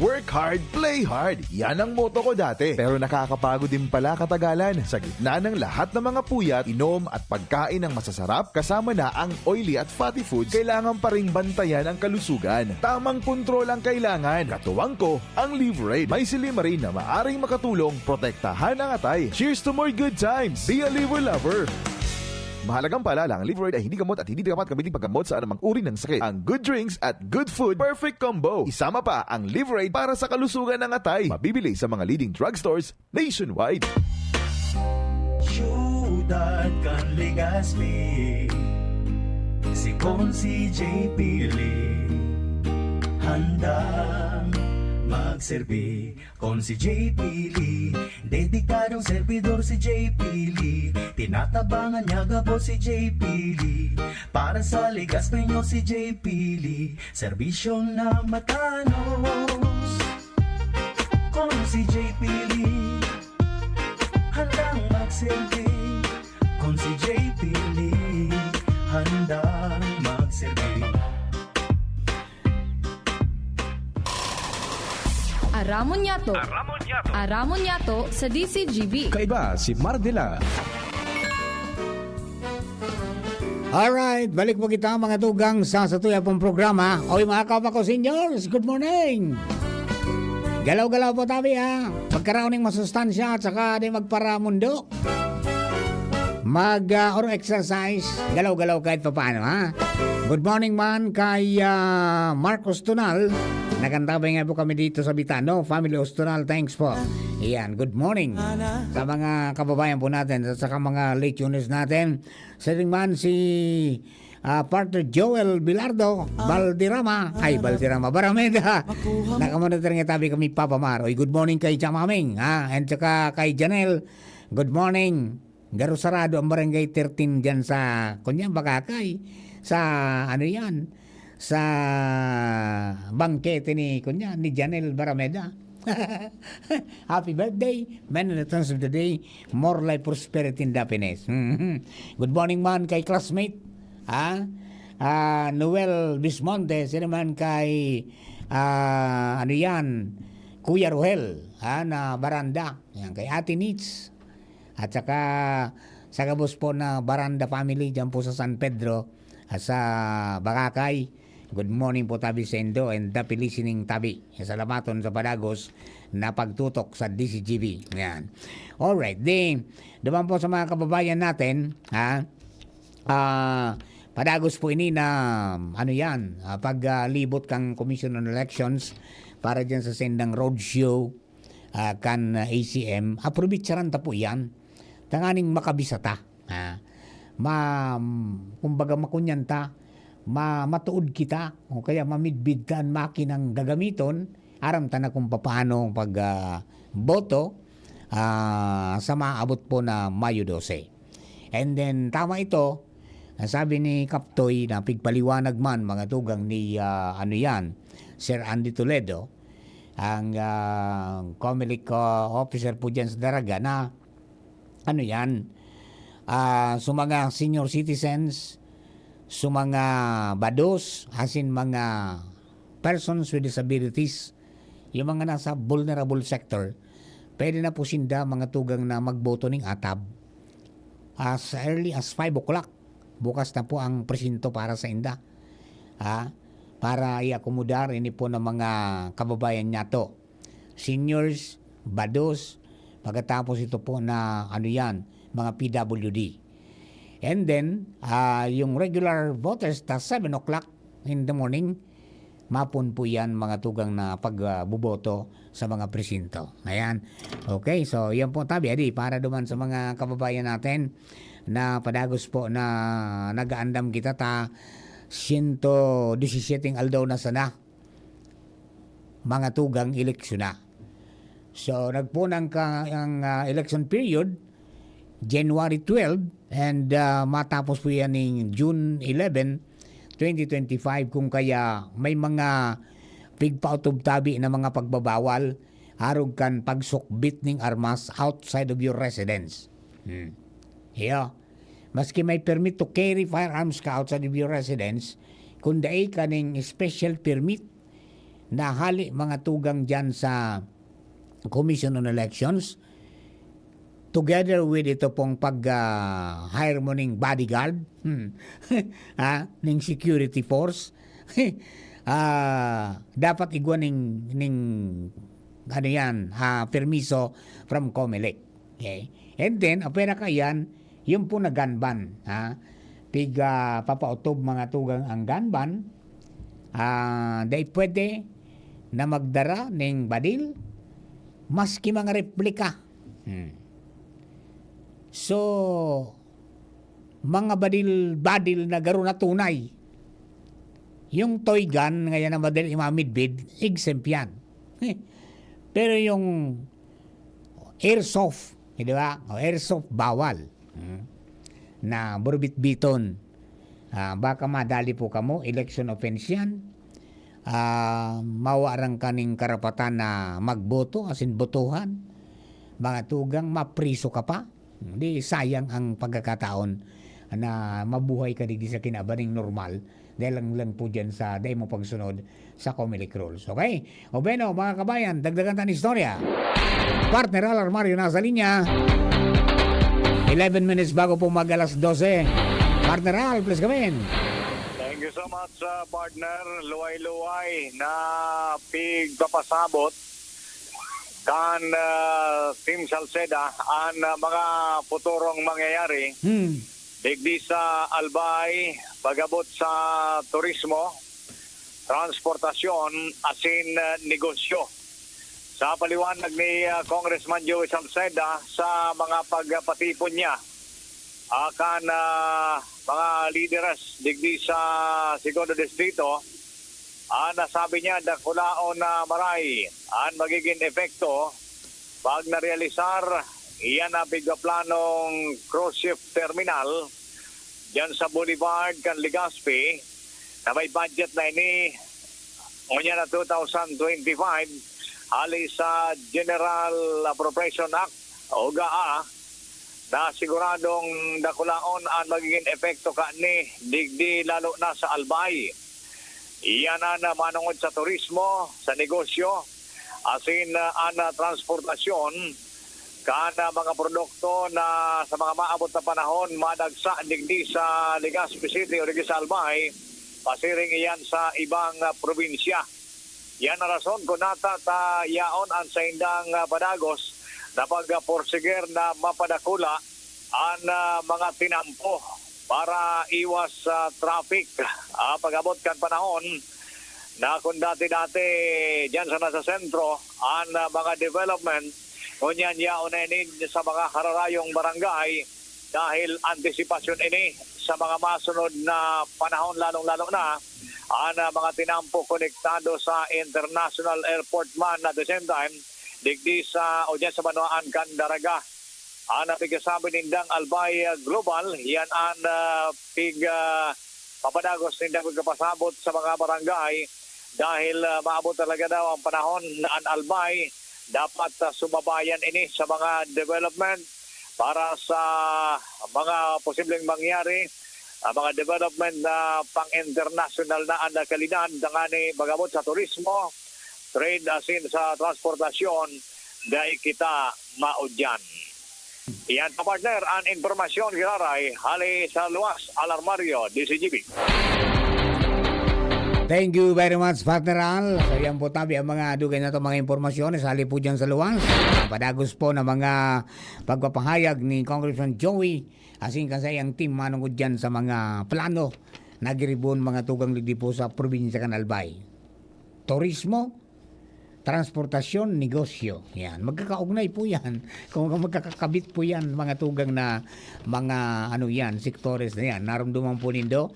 Work hard, play hard. Yan ang motto ko dati. Pero nakakapagod din pala katagalan. Sa gitna ng lahat ng mga puyat, inom at pagkain ng masasarap, kasama na ang oily at fatty foods, kailangan pa ring bantayan ang kalusugan. Tamang kontrol ang kailangan. Katuwang ko, ang Liverade. May silymarin na maaring makatulong protektahan ang atay. Cheers to more good times! Be a Liver Lover! Mahalagang paalala, ang Liverade ay hindi gamot at hindi dapat gamitin paggamot sa anumang uri ng sakit. Ang good drinks at good food, perfect combo. Isama pa ang Liverade para sa kalusugan ng atay. Mabibili sa mga leading drugstores nationwide. Siyudad kan Legazpi, si Consi J P Lee, handang magserbi. Consi J P Lee, dedikadong servidor si J P Lee. Tinatabangan niya gabos si J P Lee. Para sa Legazpeño si J P Lee, serbisyong na matanos. Consi J P Lee, handang magserbi. Consi J P Lee, handang magserbi. Aramon niyato. Aramon niyato. Aramon niyato sa D C G B. Kaiba si Mardila. Alright, balik po kita, mga tugang, sa satuya pong programa. Oy, mga kapa ko, seniors, good morning! Galaw-galaw po tabi, ha? Pagkaraon ng masustansya at saka di magparamundo. Mag, ah, or exercise, galaw-galaw kahit papaano, ha? Good morning man kay, ah, Marcos Tunal. Nakantabay nga po kami dito sa Bitano. Family Ostunal, thanks po. Iyan, good morning sa mga kababayan po natin at saka mga late tuners natin. Siring man si, ah, partner Joel Bilardo, Balderrama. Ay, Balderrama, Barameda. Nakamonitor nga tabi kami, Papa Mar. Oy, good morning kay Chamaming, ha? And saka kay Janelle, good morning. Garo sarado ang Barangay thirteen diyan sa, kunya, Bagakay. Sa, ano yan? Sa bangkete ni, kunya, ni Janelle Barameda. Happy birthday, many returns of the day, more life, prosperity, and happiness. Good morning man kay classmate, ha? Ah, Noel Bismonte, siring man kay, ah, ano yan, Kuya Rohel, ha, na Baranda. Yan, kay Ate Nits. At saka sa gabos po na Baranda family diyan po sa San Pedro, ah, sa Boracay. Good morning po tabi saindo and happy listening tabi. Salamaton sa padagos na pagtutok sa D C G B. Yan. Alright, di naman po sa mga kababayan natin, ha? Ah, padagos po ini na, ano yan, ah, paglibot kang Commission on Elections para dyan sa sendang roadshow, ah, kan, ah, A C M, aprobetsaran ta po iyan. Tanganing makabisa ta, ah, ma-, kumbaga, makunyan ta, ma-, matuod kita, o kaya mamidbid ta an makinang gagamiton, aram ta na kung papaano pag, ah, boto, ah, sa maabot po na Mayo dose. And then, tama ito, ang sabi ni Kaptoy na pigpaliwanag man, mga tugang ni, ah, ano yan, Sir Andy Toledo, ang, ah, Comelec, ah, officer po diyan sa Daraga na, ano yan, ah, sa mga senior citizens, sa mga bados, asin mga persons with disabilities, yung mga nasa vulnerable sector, pwede na po sinda, mga tugang, na magboto ning atab. As early as five o'clock, bukas na po ang presinto para sa inda. Ha? Para i-akomodar ini po ng mga kababayan niyato. Seniors, bados, pagkatapos ito po na, ano yan, mga P W D. And then, ah, yung regular voters, ta seven o'clock in the morning, mapon po yan, mga tugang, na pagboboto sa mga presinto. Ayan. Okay, so yan po, tabi, adi, para duman sa mga kababayan natin na padagos po na nag-aandam kita ta siyento disisiete aldaw na sana, mga tugang, eleksyon na. So, nagpunang ka ang, ah, election period, January twelve, and, ah, matapos po yan ning June eleven, twenty twenty-five, kung kaya may mga pigpautob tabi na mga pagbabawal, arog kan pagsukbit ning armas outside of your residence. Hmm. Iyo. Maski may permit to carry firearms ka outside of your residence, kung dai ka ning special permit na hali, mga tugang, diyan sa Commission on Elections, together with ito pong pag, ah, hire mo ning bodyguard, hmm, ah, ning security force, ah, dapat igwa ning, ning, ano yan, ah, permiso from Comelec. Okay? And then, apwera ka yan, yung po na gun ban, ha? Pig, ah, papautob, mga tugang, ang gun ban, ah, dai pwede na magdara ning badil, maski mga replika. Hmm. So, mga badil-badil na garo na tunay. Yung toy gun, ngayon na madali mamidbid, exempt yan. Pero yung airsoft, eh, di ba? O, airsoft, bawal. Hmm. Na burbitbiton. Ah, baka madali po kamo, election offense yan. Ah, mawaran ka ning karapatan na magboto, asin botohan. Mga tugang, mapriso ka pa. Di sayang ang pagkakataon na mabuhay ka digdi sa kinabaning normal dahil lang, lang po dyan sa dai mo pagsunod sa Comelec rules. Okay? O bueno, mga kabayan, dagdagan ta ning istorya. Partner Al Armario nasa linya. Eleven minutes bago po mag alas dose. Partner Al, please come in. Thank you so much, uh, partner. Luway-luway na pigpapasabot kan, ah, Team Salceda an, ah, mga futurong mangyayari Hmm. digdi sa Albay, pag-abot sa turismo, transportasyon, asin, ah, negosyo. Sa paliwanag ni, ah, Congressman Joey Salceda sa mga pagpatipon niya, ah, kan, ah, mga lideres digdi sa Segundo Distrito, ah, nasabi niya, dakulaon na maray an magigin epekto pag narealisar iyan na pigpaplanong cruise ship terminal diyan sa Boulevard kan Legazpi na may budget na ini ngunyan na two thousand twenty-five hali sa General Appropriation Act o GAA na siguradong dakulaon an magiging epekto kani digdi lalo na sa Albay. Iyan an manongod sa turismo, sa negosyo, asin, ah, an, ah, transportasyon kan, ah, mga produkto na sa mga maabot na panahon madagsa digdi sa Legazpi City o digdi sa Albay, pasiring iyan sa ibang, ah, probinsya. Yan ang rason kung nata ta yaon an saindang, ah, padagos na pagporsiger na mapadakula an, ah, mga tinampo para iwas sa traffic. Ah, pag-abot kan panahon na kung dati-dati diyan sa nasa sentro, an, ah, mga development, ngunyan yaon na ini sa mga kararayong barangay dahil antisipasyon ini sa mga masunod na panahon, lalong-lalo na an, ah, mga tinampo konektado sa International Airport man at the same time, digdi sa o diyan sa banwaan kan Daraga. An, ah, pigkasabi nindang Albay, ah, Global, yan an, ah, pig, ah, papadagos nindang pagkapasabot sa mga barangay dahil, ah, maabot talaga daw ang panahon na an Albay dapat, ah, subabayan ini sa mga development para sa mga posibleng mangyari, ah, mga development na pang-internasyonal na an kalidad, tangani pag-abot sa turismo, trade, asin sa transportasyon, dai kita maudyan. Iyan pa, partner, an impormasyon giraray hali sa luwas, Alarmario, D C G B. Thank you very much, Partner Al. So, yan po tabi ang mga dugay na to, mga impormasyon. Sali po dyan sa luwas. Padagos po na mga pagpapahayag ni Congressman Joey. Asin kan sa iyang team, manungod dyan sa mga plano na giribon, mga tugang, digdi po sa probinsya kan Albay. Turismo, transportasyon, negosyo. Yan. Magkakaugnay po yan. Kung magkakakabit po yan, mga tugang na mga ano yan, sektores na yan. Narumduman po nindo,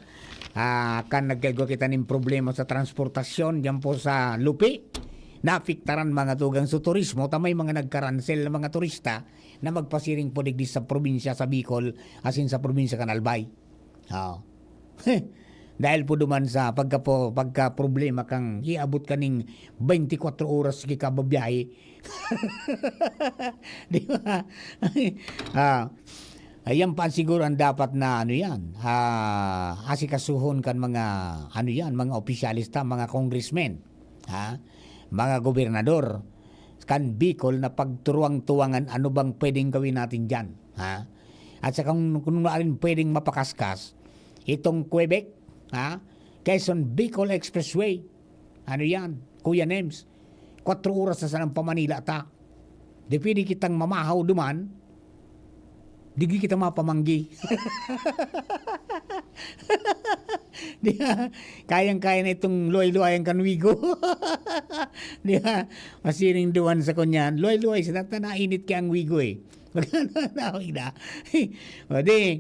ah, kan nagkagwa kita nin problema sa transportasyon, dyan po sa Lupi, naapektaran mga tugang sa turismo, ta may mga nagkaransel na mga turista na magpasiring po digdi sa probinsya sa Bicol, asin sa probinsya kan Albay. Oo. Dahil po duman sa pagka po, pagka problema kang iabot kaning twenty-four oras ki kababiyahe. Di ba? Ah, ayan pa siguro ang dapat na ano yan, ah, asikasuhon kan mga, ano yan, mga opisyalista, mga congressmen, ha? Mga gobernador, kan Bicol na pagturuang-tuwangan ano bang pwedeng gawin natin dyan, ha? At saka kung, kung alin pwedeng mapakaskas, itong Quebec, ha? Quezon Bicol Expressway. Ano yan, Kuya Nems? Kwatro oras na sanang pa-Manila ta. Di pwede kitang mamahaw duman, di kita mapamanggi. Di ba? Kayang-kaya na itong luway-luwayan kan Wigo. Di ba? Masiring duman sa kunyan, luway-luway sa tata, nainit kaya ang Wigo eh. Magkano na, o di,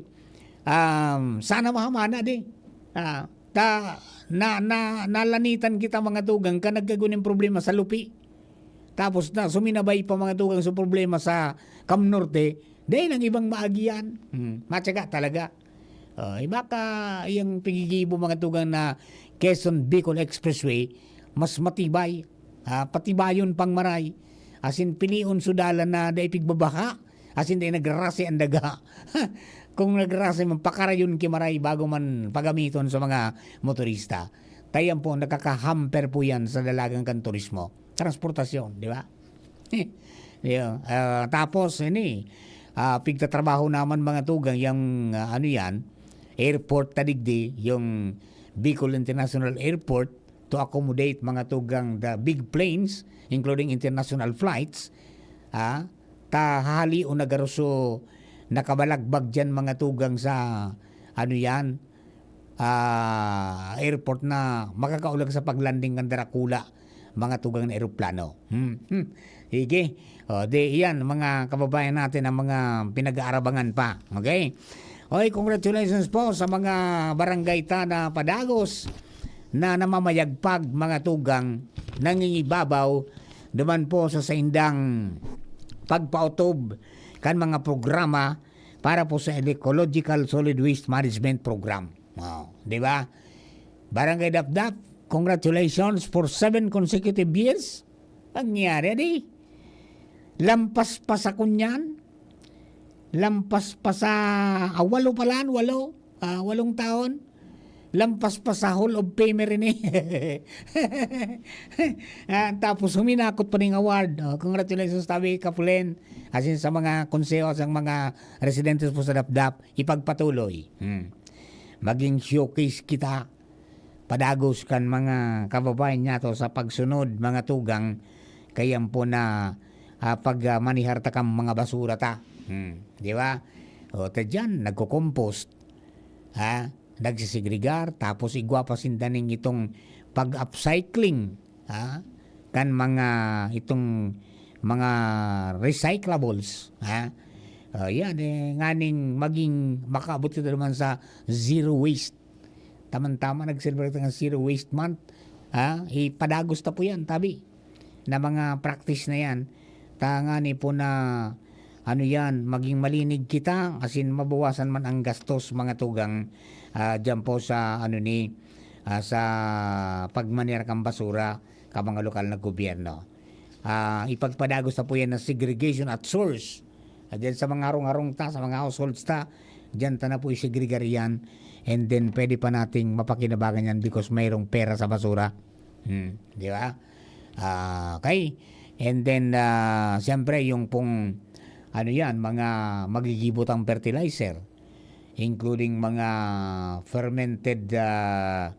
um, sana mahamana di. Ah, ta, na, na, nalanitan kita mga tugang ka nagkaguning problema sa Lupi. Tapos na, suminabay pa mga tugang sa problema sa Cam Norte, dahil ang ibang maagian, hmm, matyaga talaga. Oh, iba ka yung pigigibo mga tugang na Quezon Bicol Expressway, mas matibay, ah, patibayon pang maray. Asin pilion sudalan na dai pigbabaha, asin dai nagrarase ang daga. Kung nagrarase man, pakarayon ki maray bago man pagamiton sa mga motorista. Tayan po, nakakahamper po yan sa dalagan kan turismo. Transportasyon, di ba? Yeah. Ah, tapos, ini, ah, pigtatrabaho naman mga tugang yung, ah, ano yan, airport ta digdi, yung Bicol International Airport to accommodate mga tugang the big planes, including international flights, ah, ta hahalion na garo so nakabalagbag dyan mga tugang sa, ano yan, ah, airport na makakaulag sa paglanding kan darakula, mga tugang na eroplano. Hmm, hmm. Sige. O, di, iyan, mga kababayan natin ang mga pinag-aarabangan pa. Okay? Okay, congratulations po sa mga barangay ta na padagos na namamayagpag, mga tugang, nangingibabaw, duman po sa saindang pagpaotob kan mga programa para po sa Ecological Solid Waste Management Program. Oh, di ba? Barangay Dapdap, congratulations for seven consecutive years. Nangyari, di? Lampas pa sa kunyan. Lampas pa sa, ah, walo pala, walo. Ah, walong taon. Lampas pa sa Hall of Famer ini. Ah, tapos huminakot pa ning award. Oh, congratulations, tabi, Kapulen. Asin sa mga konseho, sa mga residentes po sa Dapdap, ipagpatuloy. Hmm. Maging showcase kita padagos kan mga kababayan nato sa pagsunod, mga tugang, kay ampo na, ah, pag, ah, manihar ta kan mga basura ta. Hmm, di ba? O, ta diyan, nagko-compost, ha? Nagsisegregar, tapos igwa pa sinda ning itong pag-upcycling, ha? Kan mga, itong mga recyclables, ha? O, yan, eh, nganing maging makaabot kita naman sa zero waste. Taman-tama nag-celebrate ng Zero Waste Month. Ha? Ipadagos ta po yan, tabi. Na mga practice na yan. Tangani po na, ano yan, maging malinig kita, asin mabawasan man ang gastos, mga tugang, ah, dyan po sa, ano ni, ah, sa pagmanear kan basura kan mga lokal na gobyerno. Ah, ipagpadagos na po yan ng segregation at source. Ah, dyan sa mga harong-harong ta, sa mga households ta, dyan ta na po isegregar yan. And then, pwede pa nating mapakinabangan yan because mayroong pera sa basura. Hmm, di ba? Ah, okay. And then, ah, siyempre, yung pong, ano yan, mga magigibot ang fertilizer, including mga fermented, ah,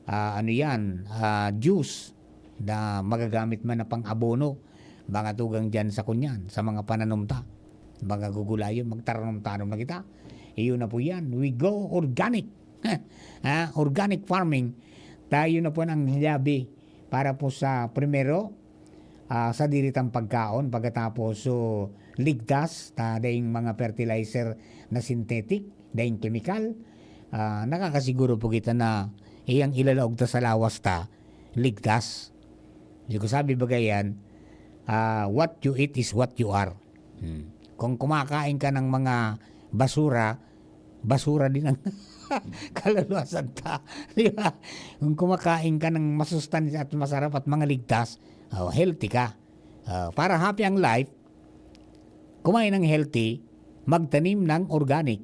ah, ano yan, ah, juice na magagamit man na pang-abono, mga tugang dyan sa kunyan, sa mga pananom ta, mga gugulayon, magtaranom-tanom na kita. Iyon na po yan. We go organic. Ah, organic farming. Tayo na po ng labi para po sa primero, ah, sa diritang pagkaon, pagkatapos, so, ligtas, ta, daing mga fertilizer na synthetic, daing kemikal. Ah, nakakasiguro po kita na iyang ilalaog ta sa lawas ta, ligtas. Di ko sabi bagay yan, ah, what you eat is what you are. Hmm. Kung kumakain ka ng mga basura, basura din ang kaluluwasan ta. Di ba? Kung kumakain ka ng masustansya at masarap at mga ligtas, oh, healthy ka. Ah, para happy ang life, kumain ng healthy, magtanim ng organic.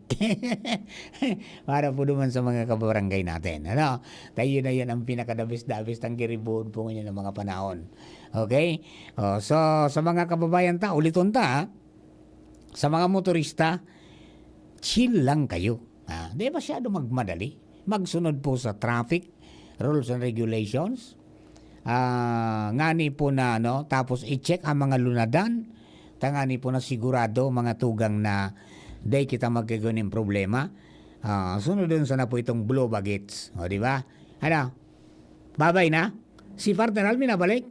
Para po naman sa mga kabarangay natin. Ano? Tayo na yan ang pinakadabis-dabis ng giribuon po ngayon ng mga panahon. Okay? Oh, so, sa mga kababayan ta, uliton ta, ha? Sa mga motorista, chill lang kayo. Ah, di masyado magmadali. Magsunod po sa traffic rules and regulations. Ah, ngani po na, ano, tapos i-check ang mga lunadan. Tangani po na sigurado, mga tugang, na di kita magkagawang problema. Ah, sunodon sana po itong blue bagets. O, di ba? Ano? Babay na? Si Partner Al, minabalik?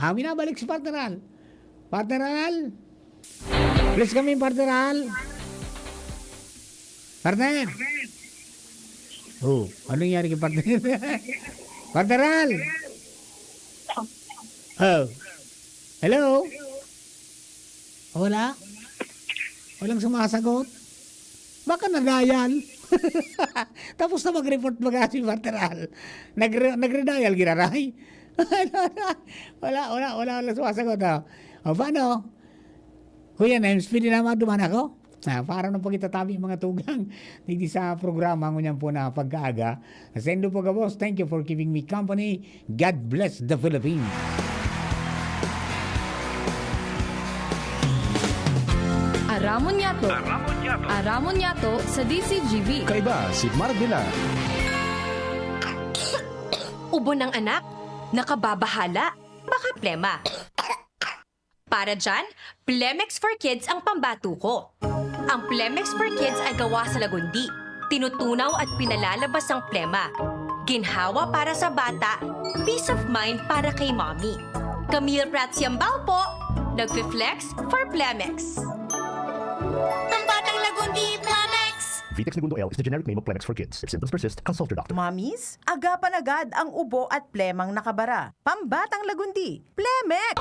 Ah, minabalik si Partner Al. Partner Al? Please kami, Partner Al. Partner? Oh, ano nangyari kay Partner? Partner Al? Oh. Hello? Wala? Walang sumasagot? Baka na-dial. Tapos na mag-report baga si Partner Al. Nagre-, nagre-dial, giraray. Wala, wala, wala, wala sumasagot, oh. O, paano? Kuya Nems, pwede na maduman ako? Ah, para na pagkitatabi, mga tugang, digdi sa programa ngunyan po na pagkaaga. Sendo po gabos, thank you for keeping me company. God bless the Philippines. Aramon niyato. Aramon niyato. Aramon niyato sa D C G B. Kaiba si Marvila. Ubo ng anak? Nakababahala? Baka plema. Para dyan, Plemex for Kids ang pambato ko. Ang Plemex for Kids ay gawa sa lagundi. Tinutunaw at pinalalabas ang plema. Ginhawa para sa bata, peace of mind para kay mommy. Camille Prats Yambao po, nagfi-flex for Plemex. Pambatang Lagundi, Plemex! Vitex Negundo L is the generic name of Plemex for kids. If symptoms persist, consult your doctor. Mommies, agapan agad ang ubo at plemang nakabara. Pambatang Lagundi, Plemex!